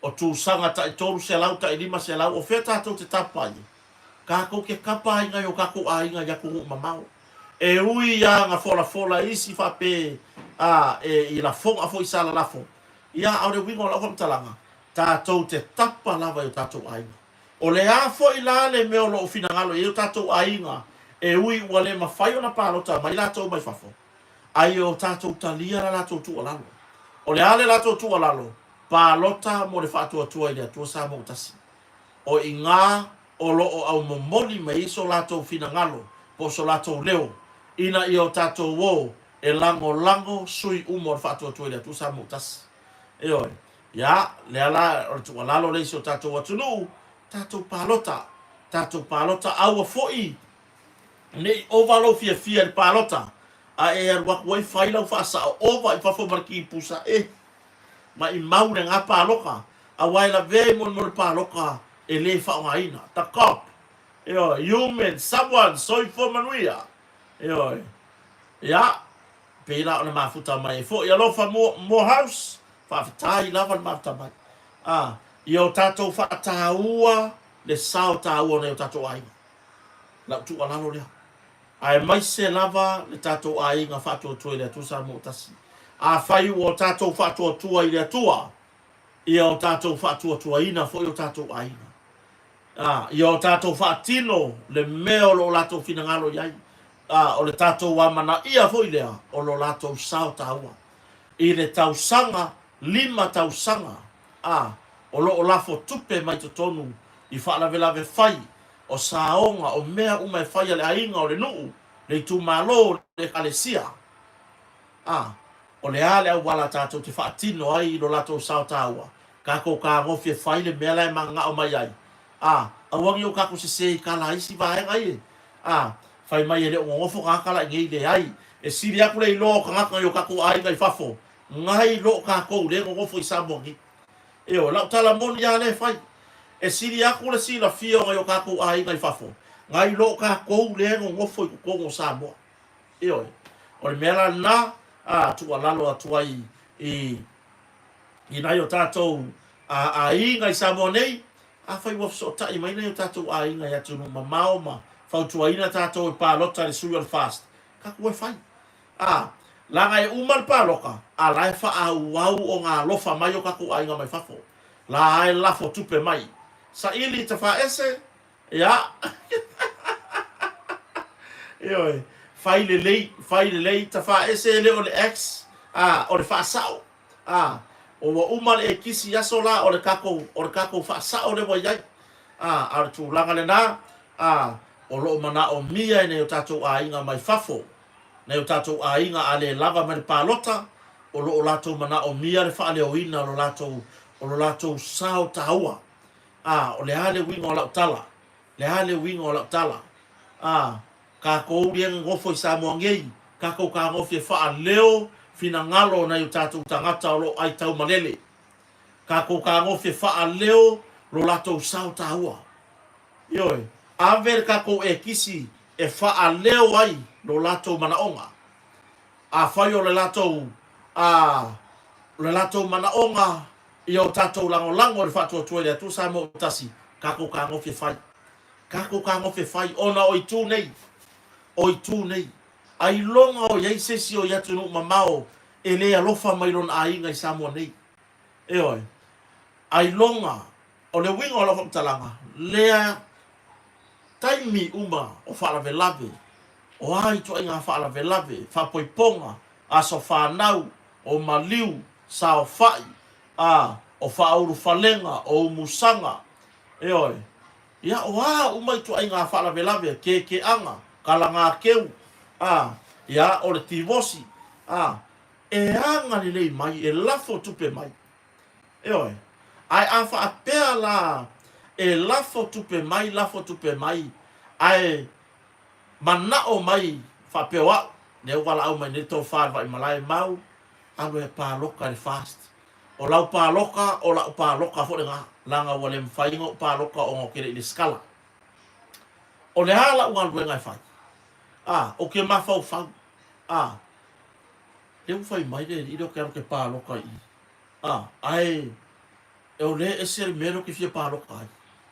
[SPEAKER 1] O tusaga tai 300, tai 500, o fea tatou te tapa ai? Tatou te tapa ai nai o tatou aiga i atunuu mamao. E ui a na folafola isi faapē a e i lafoga foi sa lalafo, ia a o le uiga o lau faamatalaga, tatou te tapa lava i o tatou aiga. O le a foi la le mea o lo o finagalo i ai o tatou aiga e ui ua le mafai ona palota mai latou mai fafo, a ia o tatou talia la latou tuualalo. O le a le latou tuualalo? Palota mo le faatuatua i le Atua Samoa Tasi. O iga o lo o aumomoli mai ai so latou finagalo po o so latou leo, ina ia o tatou o e lagolago sui uma o le faatuatua i le Atua Samoa Tasi. Ioe. Ia, lea la o le tuualalo lea i si o tatou atunuu, tatou palota, tatou palota, aua foi ne i ova lou fiafia i le palota, a e alu atu ai fai lau faasao, ova i fafo ma le kipusa, e maimau lena palota, aua e lavea i molemole palota e le faaaogaina. The cop, ioe, human, someone, soifua manuia, ioe. Ia, pei la o le mafuta mai ai foi. Alofa Morehouse, faafetai lava le mafuta mai. A, ia o tatou faataua le sao taua o nai o tatou aiga. Lau tuualalo lea. Aemaise lava le tatou aiga faatuatua i le Atua Samoa Tasi. Afai ua o tatou faatuatua i le Atua, ia o tatou faatuatuaina foi o tatou aiga. A, ia o tatou faatino le mea o lo o latou finagalo i ai. A, o le tatou amanaia foi lea o lo latou sao taua. I le tausaga, lima tausaga, a, O lo o lafo tupe mai totonu i faalavelave fai, o saoga, o mea uma e fai a le aiga, o le nuu, le itumalo, le ekalesia. A, o le a le auala tatou te faatino ai i lo latou sao taua? Tatou tagofi e fai le mea la e mananao mai ai. A, aua ne i o tatou sese i tala a isi vaega ie. A, fai mai e le o nonofo tagata la i nei, leai. E sili atu le iloa o tagata nai o tatou aiga i fafo, nai lo tatou lea e nonofo i Samoa nei. Ioe, lau tala moni lava lea e fai. E sili atu le silafia o nai o tatou aiga i fafo, nai lo tatou lea e nonofo i totonu o Samoa. Ioe, o le mea la lena, a, tuualalo atu ai i, i nai o tatou aiga i Samoa nei, afai ua fesootai mai nai o tatou aiga i atunuu mamao ma fautuaina tatou e palota i le sui o le FAST, tatou o e fai. A, leaga e uma le palota, a la e faaauau ona alofa mai o tatou aiga mai fafo. La e lafo tupe mai. Saili i tafaese, ia. Ioe, fai lelei, fai lelei, tafaese e le o le X, a, o le faasao. A, ua uma le ekisi i aso la o le tatou, o le tatou faasao lea ua i ai. A, a o le tulaga lena, a, o lo o manaomia e nai o tatou aiga mai fafo, nai o tatou aiga a le lava mai le palota, o lo o latou manaomia le faaleoina o lo latou, o lo latou sao taua. A, o le a le uiga o lau tala? Le a le uiga o lau tala? A, tatou ia nonofo i Samoa nei, tatou tagofi e faaleo finagalo o nai o tatou tagata o lo o ai taumalele. Tatou tagofi e faaleo lo latou sao taua. Ioe, ave le tatou ekisi e faaleo ai lo latou manaoga. Afai o le latou, a, o le latou manaoga ia o tatou lagolago i le faatuatua i le Atua Samoa ua tasi, tatou tagofi e fai. Tatou tagofi e fai, ona o itu nei, o itu nei. Ailoga o i ai se isi o i atunuu mamao e le alofa mai i lona aiga i Samoa nei. Ioe. Ailoga, o le uiga o lau faamatalaga, lea taimi uma o faalavelave, o a ituaiga faalavelave, faapoipoga, aso fanau, o maliu, saofai, a, o faaulufalega, o umusaga, ioe, ia, o a uma ituaiga faalavelave, kekeaga, kalagakeu, a, ia, o le tivosi, a, e agalelei mai, e lafo tupe mai. Ioe. Ae a faapea la e lafo tupe mai, lafo tupe mai, ae manao mai faapea o au, lea ua valaau mai nei le tofa i le Vaimalae, Mau, alu e palota i le FAST. O lau palota, o la'u palota foi lena, leaga ua le mafai ona ou palota ona ou te le i lesitala. O le a la'u galuega e fai? A, ou te mafaufau. A, lea ua fai mai le alii lea ou te alu ou te palota i i. A, ae o lea e ese le mea lea ou te fia palota ai.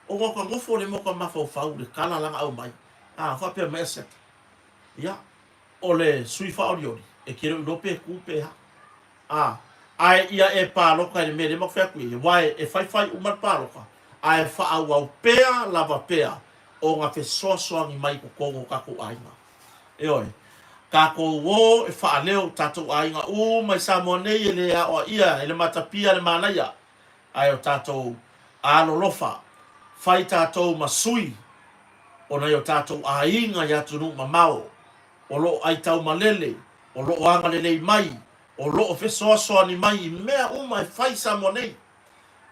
[SPEAKER 1] Ona o ka nofo lea ma ka mafaufau i le tala la na aumai. A, faapea mai Aseta, Ia, o le sui faaolioli, e te le o iloa pe tu pe a. A, ae ia e palota i le mea lea matou fai atu i ai, aua e faifai uma le palota, ae faaauau pea lava pea ona fesoasoani mai i totonu o tatou aiga. Ioe. Tatou o e faaleo tatou aiga uma i Samoa nei e le aoaia e le matapia le manaia, ae o tatou alolofa, fai tatou ma sui o nai o tatou aiga i atunuu mamao o lo o aitaumalele, o lo o agalelei mai, o lo o fesoasoani mai i mea uma e fai i Samoa nei.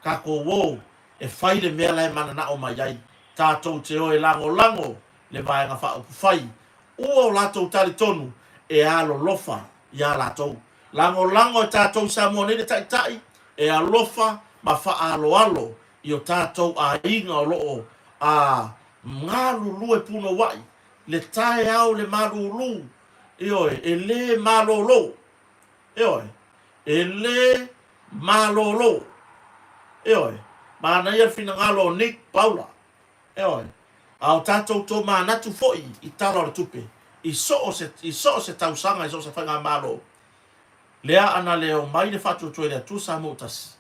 [SPEAKER 1] Tatou o e fai le mea la e mananao mai ai, tatou te o e lagolago le Vaega Faaupufai, ua o latou talitonu e alolofa iā latou. Lagolago e tatou i Samoa nei le Taitai e alofa ma faaaloalo i o tatou aiga o lo o a galulue punouai le taeao le malulu, ioe, e le malolo, ioe, e le malolo, ioe. Manaia le finagalo o Nick Paula, Ioe. A o tatou tomanatu foi i Tala o le Tupe, i so o se, i so o se tausaga, i so o se faigamalo, lea ana le omai le faatuatua i le Atua Samoa Tasi,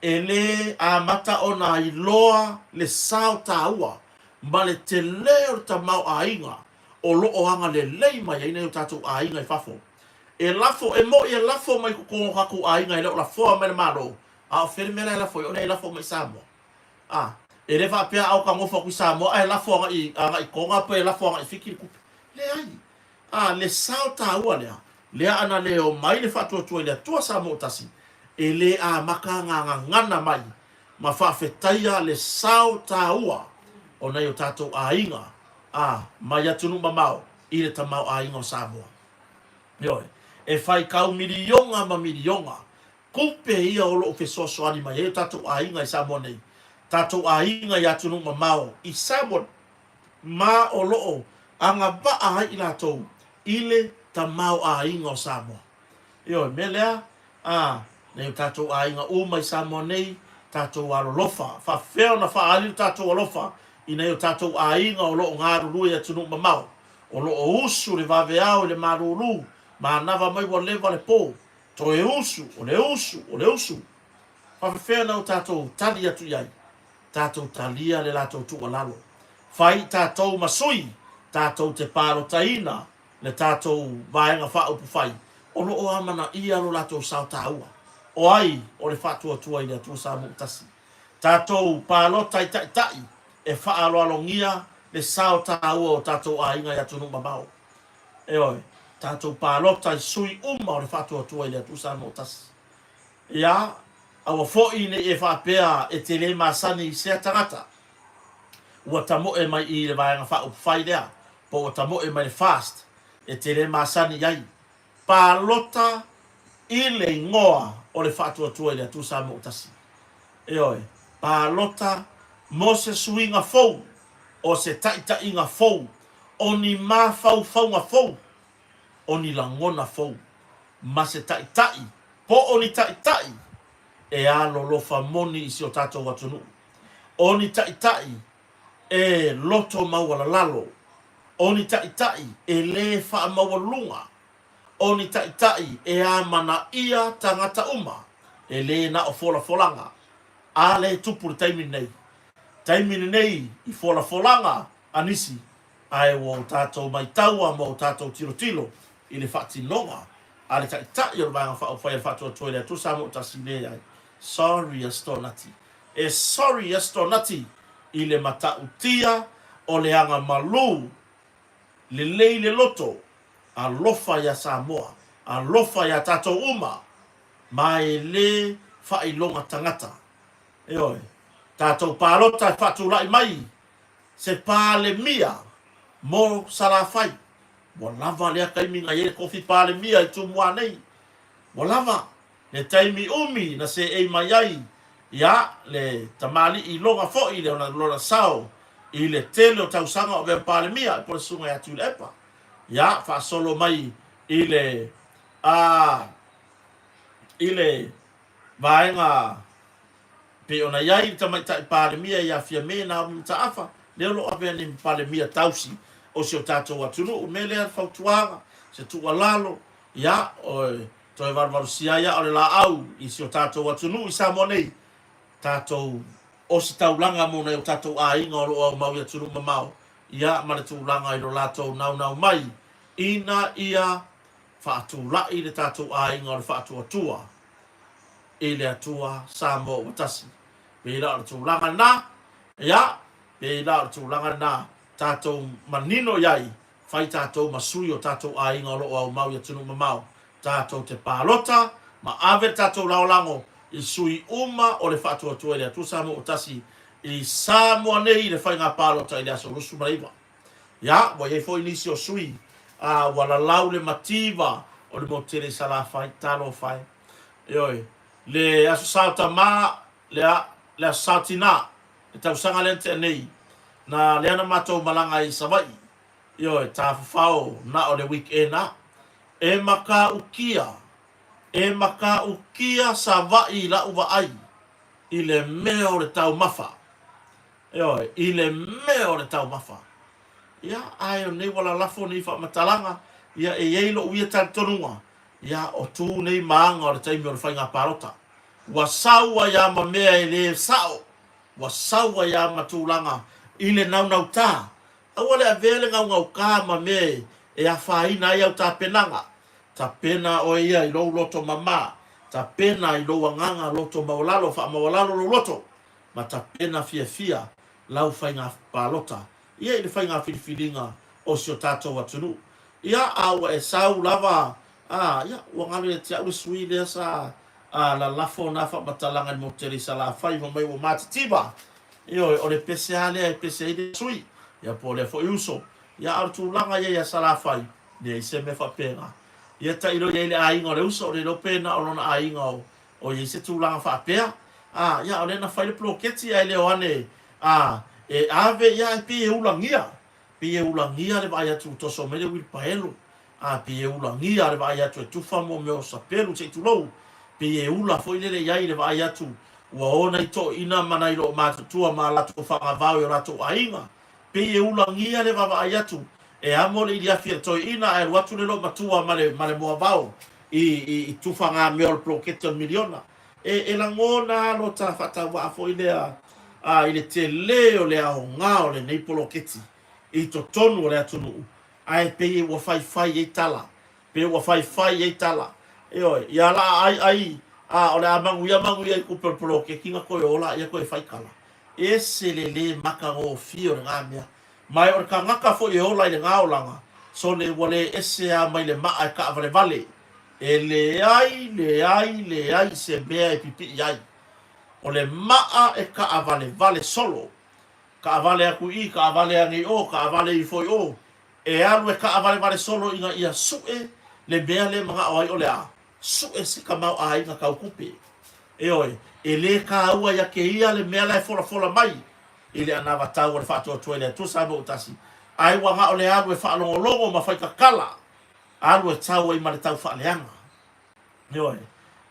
[SPEAKER 1] e le amata ona iloa le sao taua ma le tele o le tamaoaiga o lo o agalelei mai ai nai o tatou aiga i fafo. E lafo, e mo'i e lafo mai i totonu o tatou aiga e le o lafoa mai le Malo. A o fea le mea la e lafo ai? O lea e lafo mai i Samoa. A, e le faapea a o ta nofo atu i Samoa ae lafo agai, agai Toga pe lafo agai Fiti le tupe. Leai. A, le sao taua lea, lea ana le omai le Faatuatua i le Atua Samoa Tasi, e le amata na gagana mai ma faafetaia le sao taua o nai o tatou aiga, a, mai atunuu mamao i le tamaoaiga o Samoa. Ioe. E faitau miliona ma miliona tupe ia o lo o fesoasoani mai ai o tatou aiga i Samoa nei, tatou aiga i atunuu mamao i Samoa ma o lo o agavaa ai i latou i le tamaoaiga o Samoa. Ioe, mea lea, a, nei o tatou aiga uma i Samoa nei, tatou alolofa, faafefea ona faaali lo tatou alofa i nai o tatou aiga o lo o galulue i atunuu mamao, o lo o usu le vaveao i le malulu, manava mai ua leva le po, toe usu, o le usu, o le usu. Faafefea na o tatou tali atu i ai? Tatou talia le latou tuualalo. Fai tatou ma sui, tatou te palotaina le tatou Vaega Faaupufai o lo o amanaia lo latou sao taua. O ai o le Faatuatua i le Atua Samoa-tasi? Tatou palota i taitai e faaaloalogia le sao taua o tatou aiga i atunuu mamao. Ioe, tatou palota i sui uma o le Faatuatua i le Atua Samoa-tasi. Ia, aua foi ne i e faapea e te le masani i sea tagata ua tamoe mai i le Vaega Faaupufai lea po ua tamoe mai le FAST e te le masani i ai. Palota i le igoa o le Faatuatua i le Atua Samoa Tasi. Ioe, palota mo se suiga fou, o se taitaiga fou, o ni mafaufauga fou, o ni lagona fou, ma se taitai po o ni taitai e alolofa moni i si o tatou atunuu, o ni taitai e loto maualalalo, o ni taitai e lē faamaualuga, o ni taitai e amanaia tagata uma, e lē na o folafolaga. A lea e tupu le taimi lenei. Taimi lenei i folafolaga a nisi, ae ua o tatou maitaua ma o tatou tilotilo i le faatinoga a le Taitai o le Vaega Faaupufai a le Faatuatua i le Atua Samoa Tasi, leai. Sorry Astonati. E sorry Astonati i le matautia o le aga malū lelei le loto, alofa iā Samoa, alofa iā tatou uma, ma e lē faailoga tagata. Ioe, tatou palota e faatulai mai se Palemia mo Salafai. Ua lava lea taimi na i ai le tofi Palemia i Tumua nei. Ua lava. Le taimi umi na seei mai ai ia le tamalii iloga foi le lona sao i le tele o tausaga o avea ma Palemia po o le Susuga ia Tuilaepa. Ia, faasolo mai i le, a, i le vaega pei ona i ai le tamaitai Palemia ia Fiame Naomi Mataafa, lea o lo o avea nei ma Palemia tausi o si o tatou atunuu. O le mea lea, fautuaga, se tuualalo, ia, o, Toe valuvalusia ai aa o le laau i si o tatou atunuu i Samoa nei, tatou ositaulaga mo nai o tatou aiga o lo o aumau i atunuu mamao, ia ma le tulaga i lo latou naunau mai ina ia faatulai le tatou aiga o le faatuatua i le Atua Samoa ua tasi. Pei la o le tulaga lena, ia, pei la o le tulaga lena tatou manino i ai Fai tatou ma sui o tatou aiga o lo o aumau i atunuu mamao. Tatou te palota ma ave le tatou lagolago i sui uma o le Faatuatua i le Atua Samoa ua Tasi i Samoa nei i le faiga palota i le aso 29. Ia, ua i ai foi nisi o sui a ua lalau le mativa o le motu tele i Salafai, talofa e. Ioe, le Aso Sa o Tama, le, le Aso Sa o Tina, le tausaga lea na tea nei, na lea na matou malaga ai i Savaii, ioe, tafafao na o le weekend a. E makaukia, e makaukia Savaii i la'u vaai i le mea o le taumafa. Ioe, i le mea o le taumafa. Ia, ae o nei ua lalafo nei faamatalaga, ia e i ai lo'u ia talitonuga, ia o tu nei ma aga o le taimi o le faiga palota. Ua sau ai a ma mea e le sa'o, ua sau ai a ma tulaga i le naunautā. Aua le avea le gaugaukā ma mea e afaina ai au tapenaga. Tapena oe ia i lou loto mamā. Tapena i lou agaga loto maualalo, faamaualalo lou loto, ma tapena fiafia lau faiga palota ia i le faiga filifiliga o si o tatou atunuu. Ia, a ua e sau lava, a, ia, ua galo ia te au le sui lea sa a, lalafo na faamatalaga i le motu tele i Salafai, fai mai ua matitiva. Ioe, o le pese lava lea e pese ai le sui, ia po o lea foi uso. Ia, a o le tulaga ia ia Salafai, leai se mea faapena. Ia tailo i ai le aiga o le uso, le iloa pe na o lona aiga o, o i ai se tulaga faapea. A, ia, o lea na fai le poloketi ae le o ane, a, e ave, ia, ae pei e ulagia. Pei e ulagia le vaai atu ua toso mai le uilipaelo. A, pei e ulagia le vaai atu e tufa mo mea o sapelu, se i tulou. Pei e ula foi lele i ai le vaai atu ua o nai toeaiina ma nai loomatutua ma a latou fagavao i o latou aiga. Pei e ulagia le vaavaai atu e amo le iliafi a le toeaina ae alu atu le loomatua ma le ma le moavao i i i tufaga mea o le poloketi o le miliona. E e lagona lava lo ta faatauvaa foi lea a i le tele o le aoga o lenei poloketi i totonu o le atunuu ae pei ua faifai ai tala, pei ua faifai ai tala. Ioe, ia la a ai ai a o le a manuia manuia i tupe o le poloketi na toe ola ia toe faitala. Ese le lē matagofie o lena mea. Ma e o le tagata foi e ola i lena olaga, sole ua le ese a mai le maa e taavalevale. E leai, leai, leai se mea e pipii ai. O le maa e taavalevale solo. Taavale atu i i, taavale ane i o, taavale ifo i o. E alu e taavalevale solo ina ia sue le mea lea e manao ai o le a? Sue se tamaoaiga tau tupe. Ioe, e lē tāua ia te ia le mea la e folafola mai i le anavatau a le Faatuatua i le Atua Samoa ua tasi, ae ua na o le alu e faalogologo ma faitatala, alu e tau ai ma le tau faaleaga. Ioe,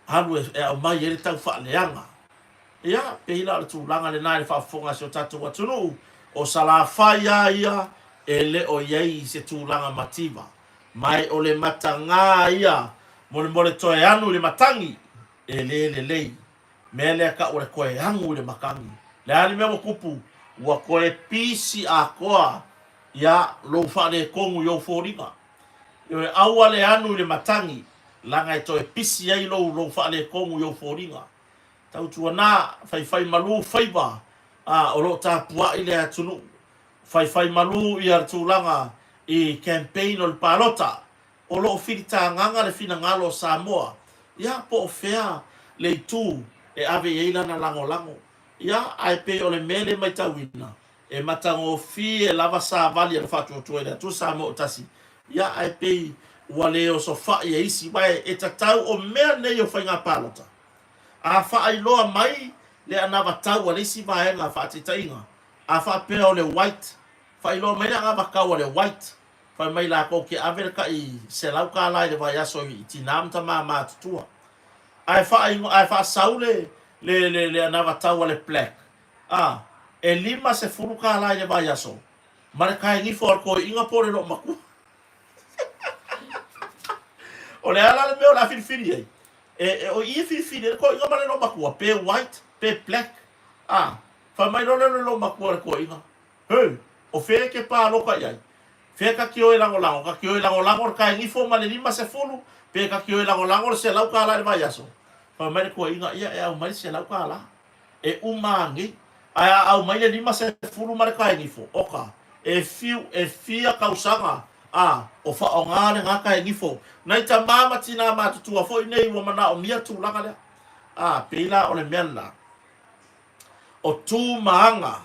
[SPEAKER 1] alu e aumai ai le tau faaleaga. Ia, pei la o le tulaga lena i le faafofoga a si o tatou atunuu, o Salafai lava ia e le o i ai se tulaga mativa. Ma e o le matagā ia mo le toe anu i le matagi, e lē lelei. Mea lea tau o le toe anu i le matagi. Le a le mea ua tupu? Ua toe pisi atoa ia lou faaletonu i ou foliga. Ioe, aua le anu i le matagi, laga e toe pisi ai lou lou faaletonu i ou foliga. Tautuana, faifaimalu faiva, a, o lo o tapuai le atunuu. Faifaimalu ia le tulaga i campaign o le palota. O lo o filitagaga le finagalo o Samoa, ia, po o fea le itu e ave i ai lana lagolago. Ia, ae pei o le mea lea e matauina, e matagofie lava savali a le Faatuatua i le Atua Samoa o tasi, ia, ae pei ua le osofai e isi, aua e tatau o mea nei o faiga palota. A faailoa mai le anavatau a le isi vaega faataitaiga, a faapea o le white, faailoa mai le anavatau a le white, fai mai latou te ave le tai $100 i le vaiaso i tina ma tama matutua. Ae faaigo, ae faasau le, le, le, le anavatau a le black, a, e $50 i le vaiaso, ma le taegifo a le toeaina po o le loomatua. O le a la le mea o le a filifili ai? E, e, o i e filifili ai le toeaina ma le loomatua, pe white, pe black. A, fai mai loa lea o le loomatua i le toeaina, Heu, o fea e te pāloka i ai? Fea ta te o e lagolago? Ta te o e lagolago le taegifo ma le 50, pe ta te o e lagolago le $100 i le vaiaso? Fai mai le toeaina, Ia, e aumai le $100. E uma anei. Ae a aumai le 50 ma le taegifo, oka, e fiu, e fia tausaga, a, o faaaoga lena taegifo. Nai tamā ma tinā matutua foi nei ua manaomia le tulaga lea. A, pei la o le mea lena. O tu ma aga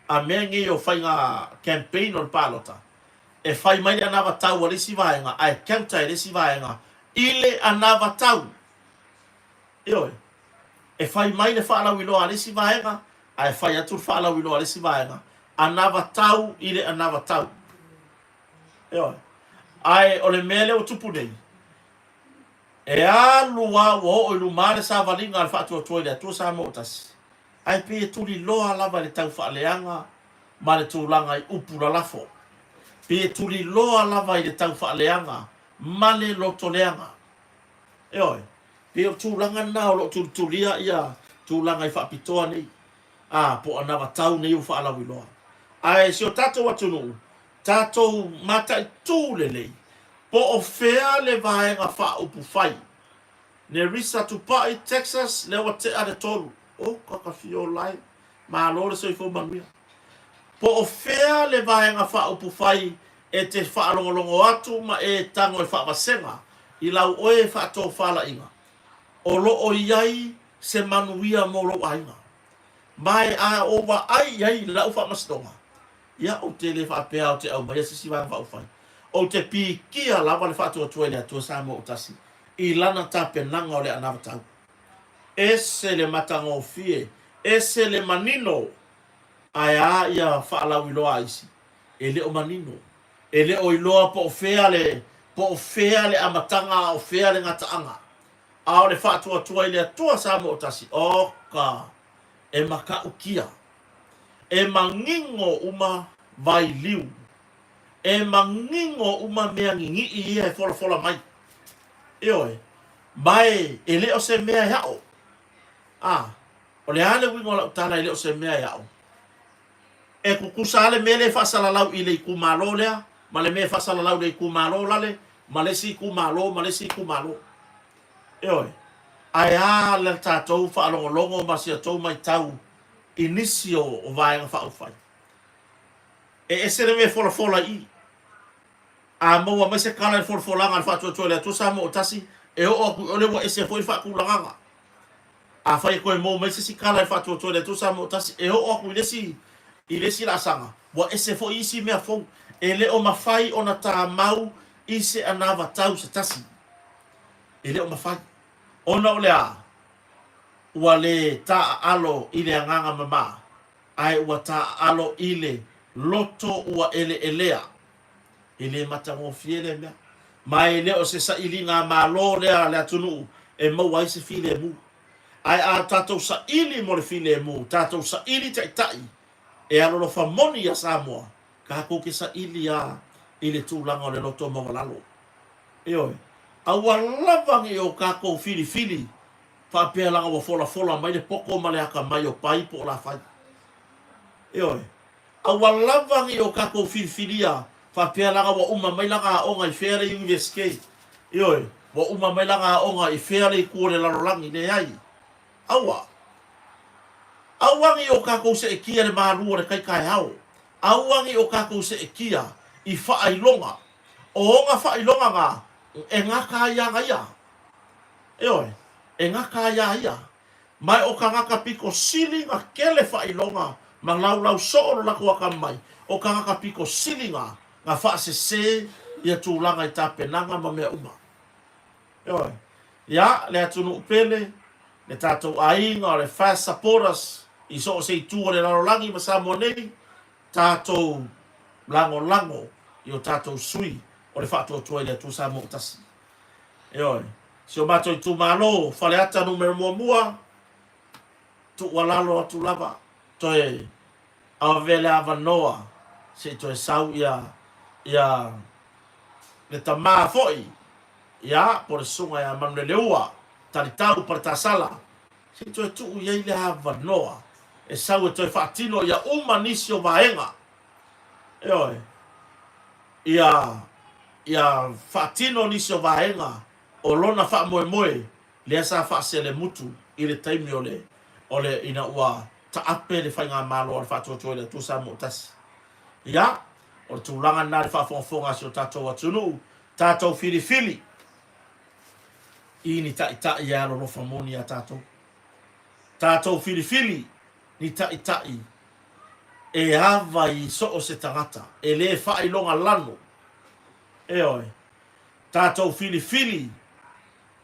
[SPEAKER 1] a mea nei o faiga campaign o le palota, e fai mai le anavatau a le isi vaega ae counter e le isi vaega i le anavatau. Ioe. E fai mai le faalauiloa a le isi vaega ae fai atu le faalauiloa a le isi vaega, anavatau i le anavatau. Ioe. Ae o le mea lea ua tupu nei, e alu lava ua oo i luma le savaliga a le Faatuatua i le Atua Samoa ua tasi, ae pei e tuliloa lava i le taufaaleaga ma le tulaga i upu lalafo. Pei e tuliloa lava i le taufaaleaga ma le lotoleaga. Ioe, pei o le tulaga lena o lo o tulitulia ia tulaga i faapitoa nei, a, po o anavatau nei ua faalauiloa. Ae si o tatou atunuu, tatou mataitu lelei, po o fea le vaega faaupufai. Nerissa Tupai, Texas, lea ua tea le 3. Oka ka fiola e. Malo le soifua manuia. Po o fea le vaega faaupufai e te faalogologo atu ma e tago e faavasega i lau oe faatofalaiga, o lo o i ai se manuia mo lou aiga. Ma e a ou vaai i ai i lau faamasinoga, ia ou te le faapea ou te aumaia se isi vaega faaupufai. Ou te pikia lava le faatuatua i le Atua Samoa ua tasi i lana tapenaga o le anavatau. Ese le matagofie, ese le manino, ae a ia faalauiloa a isi? E le o manino. E le o iloa po o fea le, po o fea le amataga a o fea le gataaga. A o le faatuatua i le Atua Samoa tasi, oka, e matautia. E manino uma vailiu. E manino uma mea ninii ia e folafola mai. Ioe. Ma e, e le o se mea e aʻo. A, o le a le uiga o lau tala e le o se mea e aʻo? E tutusa lava le mea lea e faasalalau i le itumalo lea, ma le mea e faasalalau i le itumalo lale, ma le isi itumalo, ma le isi itumalo. Ioe. Ae a le tatou faalogologo ma si a outou matau i nisi o, o Vaega Faaupufai? E ese le mea e folafola i i. A maua mai se tala i le folafolaga a le Faatuatua i le Atua Samoa Tasi, e oo atu i o lea ua ese foi le faatulagaga. Afai e toe maua mai se isi tala i le Faatuatua i le Atua Samoa Tasi, e oo atu i le isi, i le isi laasaga, ua ese foi isi mea fou. E le o mafai ona tamau i se anavatau se tasi. E le o mafai. Ona o le a? Ua le taaalo i le agaga mama, ae ua taaalo i le loto ua eleelea. E le matagofie lea mea. Ma e le o se sailiga a Malo lea a le atunuu e maua ai se filemu. Ae a tatou saili mo le filemu, tatou saili taitai e alolofa moni iā Samoa, tatou te saili lava i le tulaga o le loto maualalo. Ioe. Aua lava ne i o tatou filifili faapea leaga ua folafola mai le poto ma le atamai o Pai po o Lafai. Ioe. Aua lava ne i o tatou filifilia faapea leaga ua uma mai lana aoga i fea le Universite. Ioe, ua uma mai lana aoga i fea le itu o le lalolagi. Leai. Aua. Aua ne i o tatou seetia le malu o le tai taeao. Aua ne i o tatou seetia i faailoga. O ona faailoga na, e gata ai ana ia. Ioe, e gata ai a ia. Ma o tagata pito sili na tele faailoga ma laulau soo lo latou atamamai, o tagata pito sili na na faasese ia tulaga i tapenaga ma mea uma. Ioe. Ia, le atunuu pele, le tatou aiga o le FAST supporters i so o se itu o le lalolagi ma Samoa nei, tatou lagolago i o tatou sui o le Faatuatua i le Atua Samoa ua Tasi. Ioe. Si o matou itumalo, Faleata numera muamua, tuualalo atu lava, toe ave le avanoa se i toe sau ia, ia le tama foi, ia, po o le susuga ia Manuleleua, Talitau Paletasala, se i toe tuu i ai le avanoa e sau e toe faatino ia uma nisi o vaega. Ioe. Ia, ia faatino nisi o vaega o lona faamoemoe lea sa faaselemutu i le taimi o le, o le, ina ua taape le Faigamalo a le Faatuatua i le Atua Samoa Tasi. Ia, o le tulaga lena i le faafogafoga a si o tatou atunuu, tatou filifili i ni taitai e alolofa moni iā tatou. Tatou filifili ni taitai e ava i so o se tagata, e le faailoga lano. Ioe. Tatou filifili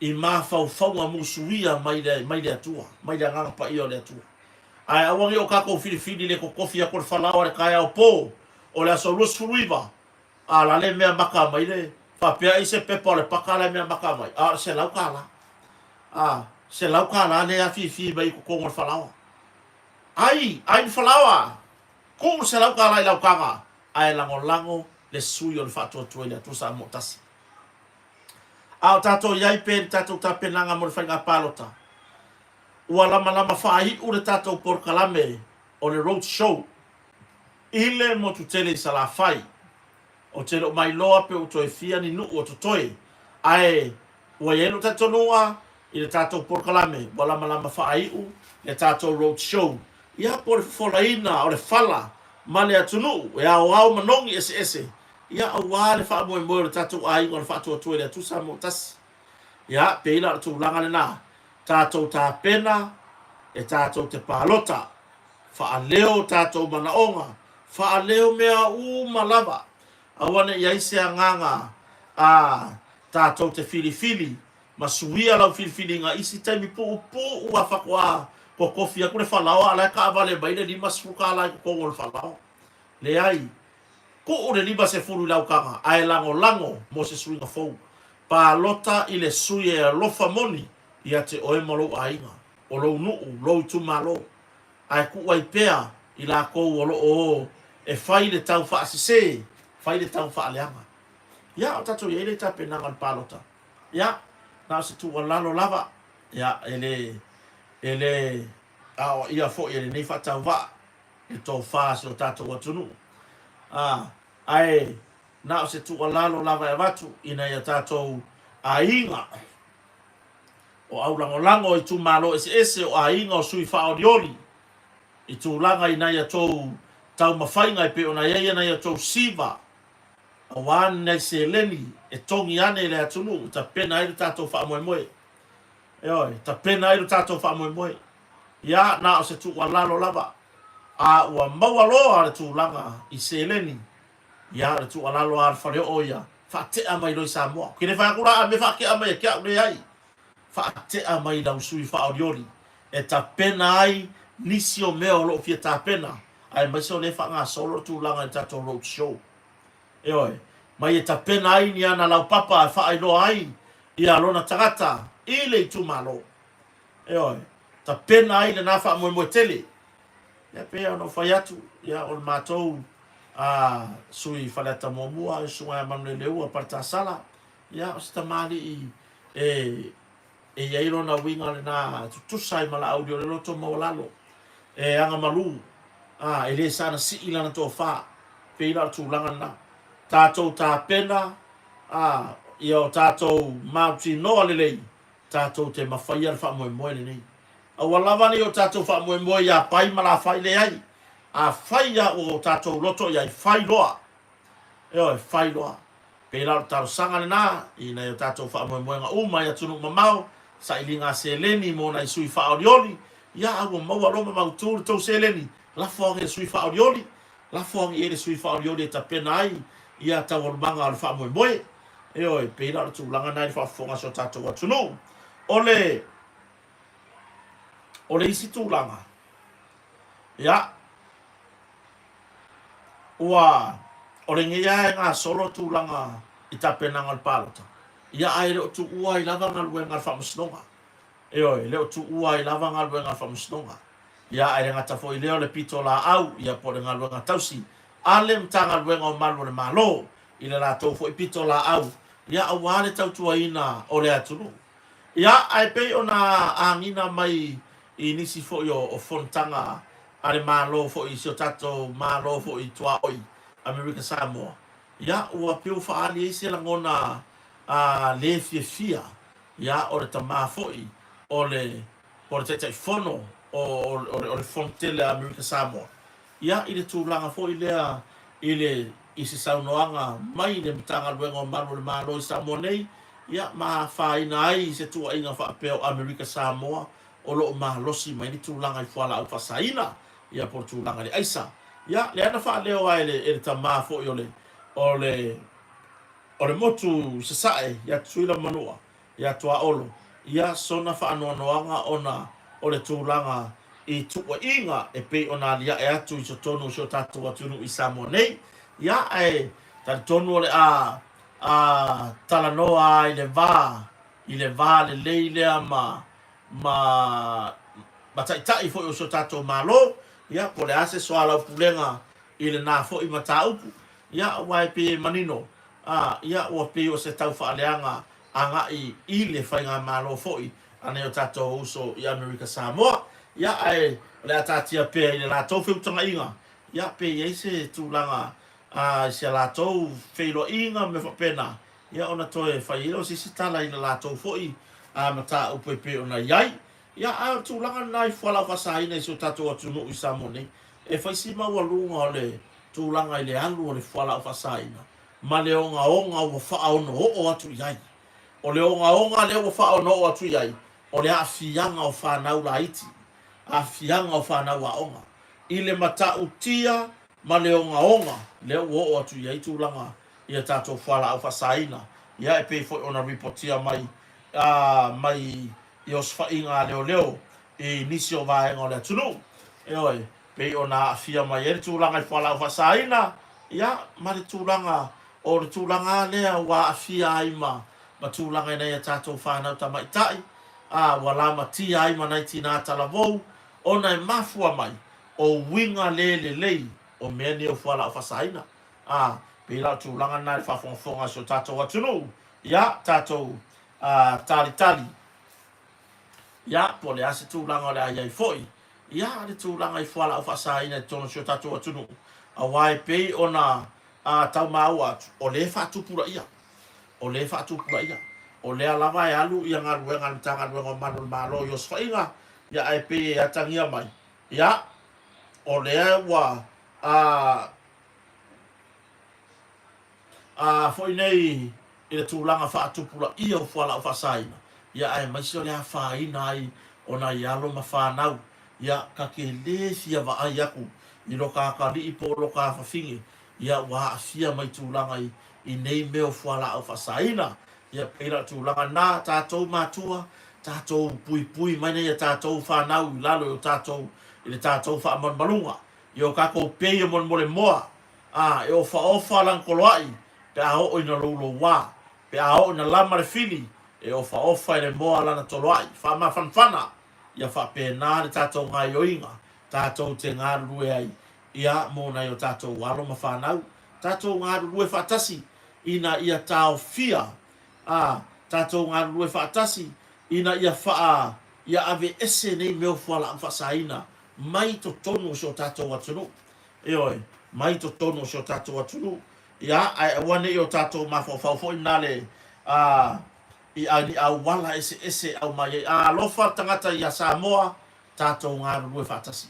[SPEAKER 1] i mafaufauga musuia mai le, mai le Atua, mai le Agaga Paia o le Atua. Ae aua ne i o tatou filifili le totofi atu o le falaoa i le taeao po o le aso 29, a la le mea maka mai le, faapea ai se pepa o le paka la e mea maka mai, a o le $100. A, $100 lea e afifi mai i totonu o le falaoa. Ai, ai le falaoa! Tuu le $100 i lau taga, ae lagolago le sui o le Faatuatua i le Atua Samoa Tasi. A o tatou i ai pea i le tatou tapenaga mo le faiga palota, ua lamalama faaiu le tatou polokalame o le Road Show i le motu tele i Salafai. Ou te le o mailoa pe ua toe fia ni nuu o totoe, ae ua i ai lou talitonuga i le tatou polokalame ua lamalama faaiu le tatou road show, ia po o le fofolaina o le fala ma le atunuu e aoao manogi eseese, ia aua le faamoemoe o le tatou aiga o le Faatuatua i le Atua Samoa Tasi. Ia, pei la o le tulaga lena, tatou tapena e tatou te palota, faaleo tatou manaoga, faaleo mea uma lava, aua ne i i ai se agaga a tatou te filifili ma suia lau filifiliga i isi taimi puupuu a faatoa totofi atu le falaoa a la e taavale mai le 50 tala i totonu o le falaoa. Leai, tuu le 50 i lau taga ae lagolago mo se suiga fou. Palota i le sui e alofa moni ia te oe ma lou aiga, o lou nuu, lou itumalo. Ae tuu ai pea i latou o lo o o e fai le tau faasese, fai le tau faaleaga. Ia, o tatou i ai le tapenaga o le palota. Ia, na o se tuualalo lava, ia, e le, e le aoaia foi e lenei faatauvaa le tofa a si o tatou atunuu. A, ae na o se tuualalo lava e avatu ina ia tatou aiga o aulagolago i itumalo eseese o aiga o sui faaolioli i tulaga i nai a tou taumafaiga e pei ona i ai nai a tou siva aua ni nai seleni e togi ane i le atunuu e tapena ai lo tatou faamoemoe. Ioe, tapena ai lo tatou faamoemoe. Ia, na o se tuualalo lava, a ua maua loa le tulaga i seleni, ia, o le tuualalo a le faleoo ia, faatea mai loa i Samoa. Ou te le fai atu la a mea faatea mai e te au, leai. Faatea mai i lau sui faaolioli e tapena ai nisi o mea o lo o fia tapena, aemaise o lea e faagasolo le tulaga i le tatou road show. Ioe, mai e tapena ai ni ana laupapa e faailoa ai ia lona tagata i le itumalo. Ioe, tapena ai lena faamoemoe tele. Ia pei ona ou fai atu, ia o le matou a sui Faleata muamua, le Susuga ia Manuleleua Paletasala, ia o se tamalii e e i ai lona uiga lena e tutusa ai ma Laauli o le loto maualalo, e agamalu, a, e le saga sii lana tofa. Pei la o le tulaga lena. Tatou tapena, a, ia o tatou mautinoa lelei, tatou te mafaia le faamoemoe lenei. Aua lava ne i o tatou faamoemoe ia Pai ma Lafai, leai. Afai lava ua o tatou loto i ai, fai loa. Ioe, fai loa. Pei la o le talosaga lena i nai o tatou faamoemoega uma i atunuu mamao, sailiga seleni mo nai sui faaolioli, ia a ua maua loa ma mautu le tou seleni, lafo ane i le sui faaolioli, lafo ane i ai le sui faaolioli e tapena ai ia taualumaga o le faamoemoe. Ioe, pei la o le tulaga lena i le faafofoga a si o tatou atunuu. O le, o le isi tulaga, ia, Ua, o lenei lava e gasolo tulaga i tapenaga o le palota, ia ae le o tuua ai lava galuega a le Faamasinoga. Ioe, e le o tuua ai lava galuega a le Faamasinoga. Ia ae le gata foi i lea o le pitolaau, ia po o le galuega tausi a le Matagaluega o Malu o le Malo i le latou foi pitolaau, ia aua le tautuaina o le atunuu. Ia, ae pei ona agiga mai i nisi foi o fonotaga a le Malo foi, si o tatou Malo foi tuaoi, Amerika Samoa, ia, ua pei ua faaali ai se lagona le fiafia, ia, o le tama foi o le, o le Taitaifono o le Fono Tele a Amerika Samoa, Ia, i le tulaga foi lea i le, i se saunoaga mai le Matagaluega o Malu o le Malo i Samoa nei, ia, ma afaina ai i se tuuaiga faapea o Amerika Samoa o lo o malosi mai le tulaga i fualaau faasaina, ia, po o le tulaga i le aisa. Ia, lea na faaleo lava e le, e le tama foi o le, o le, o le motu i Sasae ia Tutuila ma Manua, ia Tuaolo, ia sona faanoanoaga ona o le tulaga i tuuaiga e pei ona aliae atu i totonu o si o tatou atunuu i Samoa nei. Ia, ae talitonu o le a a talanoa lava i le va, i le va lelei lea ma, ma, ma taitai foi o si o tatou Malo, ia, po o le a se soalaupulega i lena foi mataupu, ia, aua e pei e manino, a, ia, ua pei o se taufaaleaga agai i le faigamalo foi a nai o tatou uso i Amerika Samoa, ia, ae o le a taatia pea i le latou feutagaiga, ia, pe i ai se tulaga a, i se latou feiloaiga ma mea faapena, ia, ona toe fai ai lea o se isi tala i le latou foi a mataupu e pei ona i ai. Ia, a o le tulaga lena i fualaau faasaina i si o tatou atunuu i Samoa nei, e fai si maualuga o le tulaga i le alu o le fualaau faasaina ma le ogaoga ua faaonooo atu i ai. O le ogaoga lea ua faaonooo atu i ai, o le aafiaga o fanau laiti, aafiaga o fanau aoga i le matautia ma le ogaoga lea ua oo atu i ai tulaga i a tatou fualaau faasaina, ia e pei foi ona ripotia mai mai i osofaiga a leoleo i nisi o vaega o le atunuu, ioe, pei ona aafia mai ai le tulaga i fualaau faasaina, ia, ma le tulaga o le tulaga lava lea ua aafia ai ma ma tulaga i nai a tatou fanau tamaitai, a, ua lamatia ai ma nai tina talavou, ona e mafua mai o uiga le lelei o mea nei o fualaau faasaina. A, pei la o le tulaga lena i le faafogafoga a si o tatou atunuu, ia, tatou, a, talitali, ia, po o le a se tulaga o le a i ai foi, ia, le tulaga i fualaau faasaina i totonu o si o tatou atunuu, aua e pei ona, a, tau maua atu, o lea e faatupulaia, o lea e faatupulaia, o lea lava e alu ia galuega a le Matagaluega o Malu o le Malo i osofaiga, ia, ae pei e atagia mai, ia, o lea ua, a, a foi nei i le tulaga faatupulaia o fualaau faasaina, ia aemaise o le afaina ai o nai alo ma fanau, ia ka ke lē fia vaai aku i lo ka akalii po o lo ka afafine, ia ua aafia mai tulaga i i nei mea o fualaau faasaina. Ia pei la o le tulaga lena, tatou matua, tatou puipui mai nai a tatou fanau i lalo i o tatou i le tatou faamalumaluga, i o kakou pei e molemolemoa, a, e ofaofa lana toloaʻi pe a oo ina loulouā, pe a oo ina lama le fili, e ofaofa e le moa lana toloaʻi. Faamafanafana, ia faapena le tatou gaioiga tatou te galulue ai, ia, mo nai o tatou alo ma fanau. Tatou galulue faatasi ina ia taofia, a, tatou galulue faatasi ina ia faa, ia aveese nei mea o fualaau faasaina mai totonu o si o tatou atunuu. Ioe, mai totonu o si o tatou atunuu. Ia, ae aua ne i o tatou mafaufau foi na le, a, i a, ni auala eseese e aumai ai. A alofa le tagata ia Samoa, tatou galulue faatasi.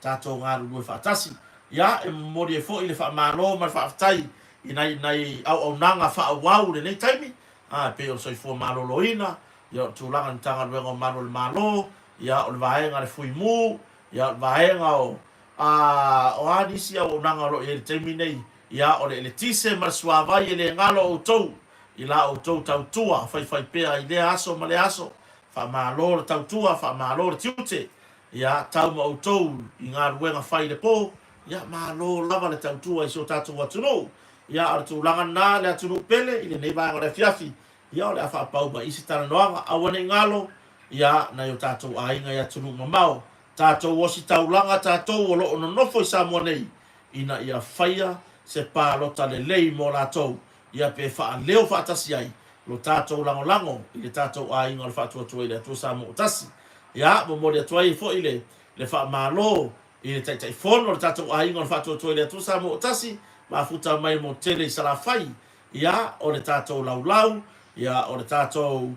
[SPEAKER 1] Tatou galulue faatasi. Ia, e momoli ai foi le faamalo ma le faafetai i nai, nai auaunaga faaauau i lenei taimi, a, e pei o le soifua maloloina, ia o le tulaga i le Matagaluega o Malu o le Malo, ia o le vaega a le Fuimu, ia o le vaega o, a, o a nisi auaunaga o lo o i ai i le taimi nei, ia o le eletise ma le suavai e le galo outou i la outou tautua faifaipea i lea aso ma lea aso. Faamalo le tautua, faamalo le tiute, ia tau ma outou i galuega fai i le po, ia malo lava le tautua i si o tatou atunuu. Ia o le tulaga lena le atunuu pele i lenei vaega o le afiafi, ia o le a faapau mai i se talanoaga, aua ne i galo, ia nai o tatou aiga i atunuu mamao, tatou ositaulaga tatou o lo o nonofo i Samoa nei, ina ia faia se palota lelei mo latou, ia pe faaleo faatasi ai lo tatou lagolago i le tatou aiga o le Faatuatua i le Atua Samoa ua Tasi. Ia, momoli atu ai foi le le faamalo i le Taitaifono o le tatou aiga o le Faatuatua i le Atua Samoa ua Tasi, mafuta mai mo tele i Salafai, ia, o le tatou laulau, ia, o le tatou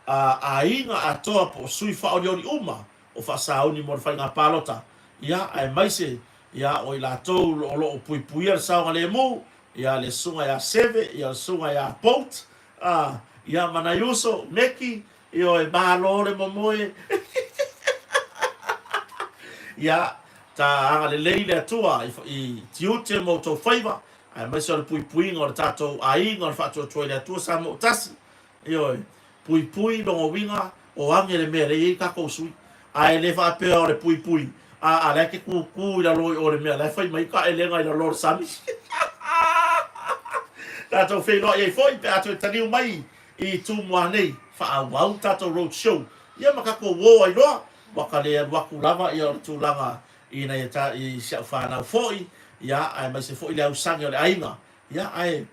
[SPEAKER 1] aiga atoa po o sui faaolioli uma o faasauni mo le faiga palota, ia, aemaise, ia, o i latou o lo o puipuia le saogalemu, ia, le susuga ia Seve, ia, le susuga ia Bolt, a, ia, ma nai uso, Meki, ioe, malo le momoe. Ia, ta agalelei le Atua i, i tiute ma outou faiva, aemaise o le puipuiga o le tatou aiga o le faatuatua i le Atua Samoa Tasi. Ioe, puipui lona uiga o age le mea lea e i ai tatou sui. Ae le faapea o le puipui, a, a la e te kūkū i lalo i o le mea la e fai mai taelega i lalo o le sami. Tatou feiloai ai foi pe a toe taliu mai i Tumua nei, faaauau le tatou road show ia ma tatou o ai loa, ua ka le alu atu lava ia o le tulaga i nai i si au fanau foi, ia aemaise foi le ausage o le aiga, ia ae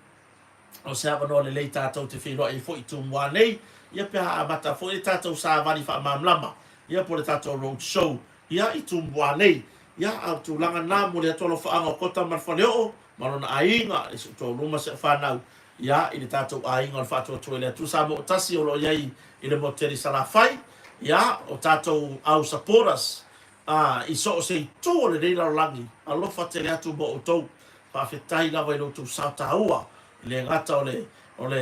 [SPEAKER 1] O se avanoa lelei tatou te feiloai ai foi i Tumua nei, ia pe a amata foi le tatou savali faamalamalama, ia po o le tatou road show, ia i Tumua nei. Ia, a o le tulaga lena, momoli atu alofaaga o Kota ma le Faleoo, ma lona aiga, i si ou toalua ma si au fanau, ia, i le tatou aiga o le Faatuatua i le Atua Samoa Tasi o lo o i ai i le motu tele i Salafai, ia, o tatou au supporters, ā, i so o se itu o lenei lalolagi, alofa tele atu mo outou. Faafetai lava i lo outou sao taua, e le gata o le, o le,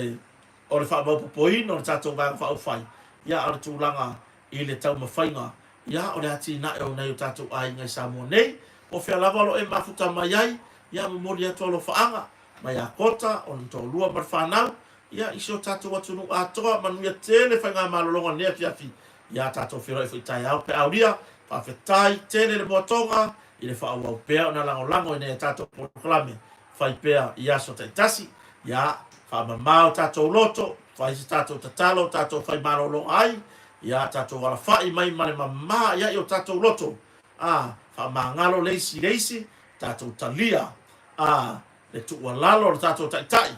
[SPEAKER 1] o le faamaopoopoina o le tatou Vaega Faaupufai, ia, a o le tulaga i le taumafaiga, ia, o le atinae o nai o tatou aiga i Samoa nei. Po o fea lava o lo o e mafuta mai ai, ia, momoli atu alofaaga mai ia Kota, o lona toalua ma le fanau, ia, i si o tatou atunuu atoa. Manuia tele faigamalologa i lenei afiafi. Ia tatou feiloai foi taeao pe aulia. Faafetai tele le moatoga i le faaauau pea ona lagolago i nai a tatou polokalame fai pea i aso taitasi. Ia faamama o tatou loto, fai se tatou tatalo tatou fai malologa ai, ia tatou alafai mai ma le mama ia i o tatou loto, a faamagalo le isi i le isi, tatou talia a le tuualalo a le tatou Taitai,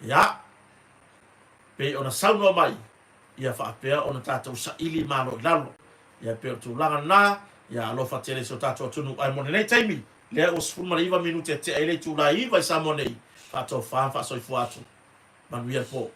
[SPEAKER 1] ia pei ona saunoa mai ia faapea ona tatou saili malo i lalo. Ia pei o le tulaga lena, ia alofa tele i si o tatou atunuu. Ae mo lenei taimi, lea ua 19 minute e tea ai le itula e 9 i Samoa nei, faatofa ma faasoifua atu. Manuia le po.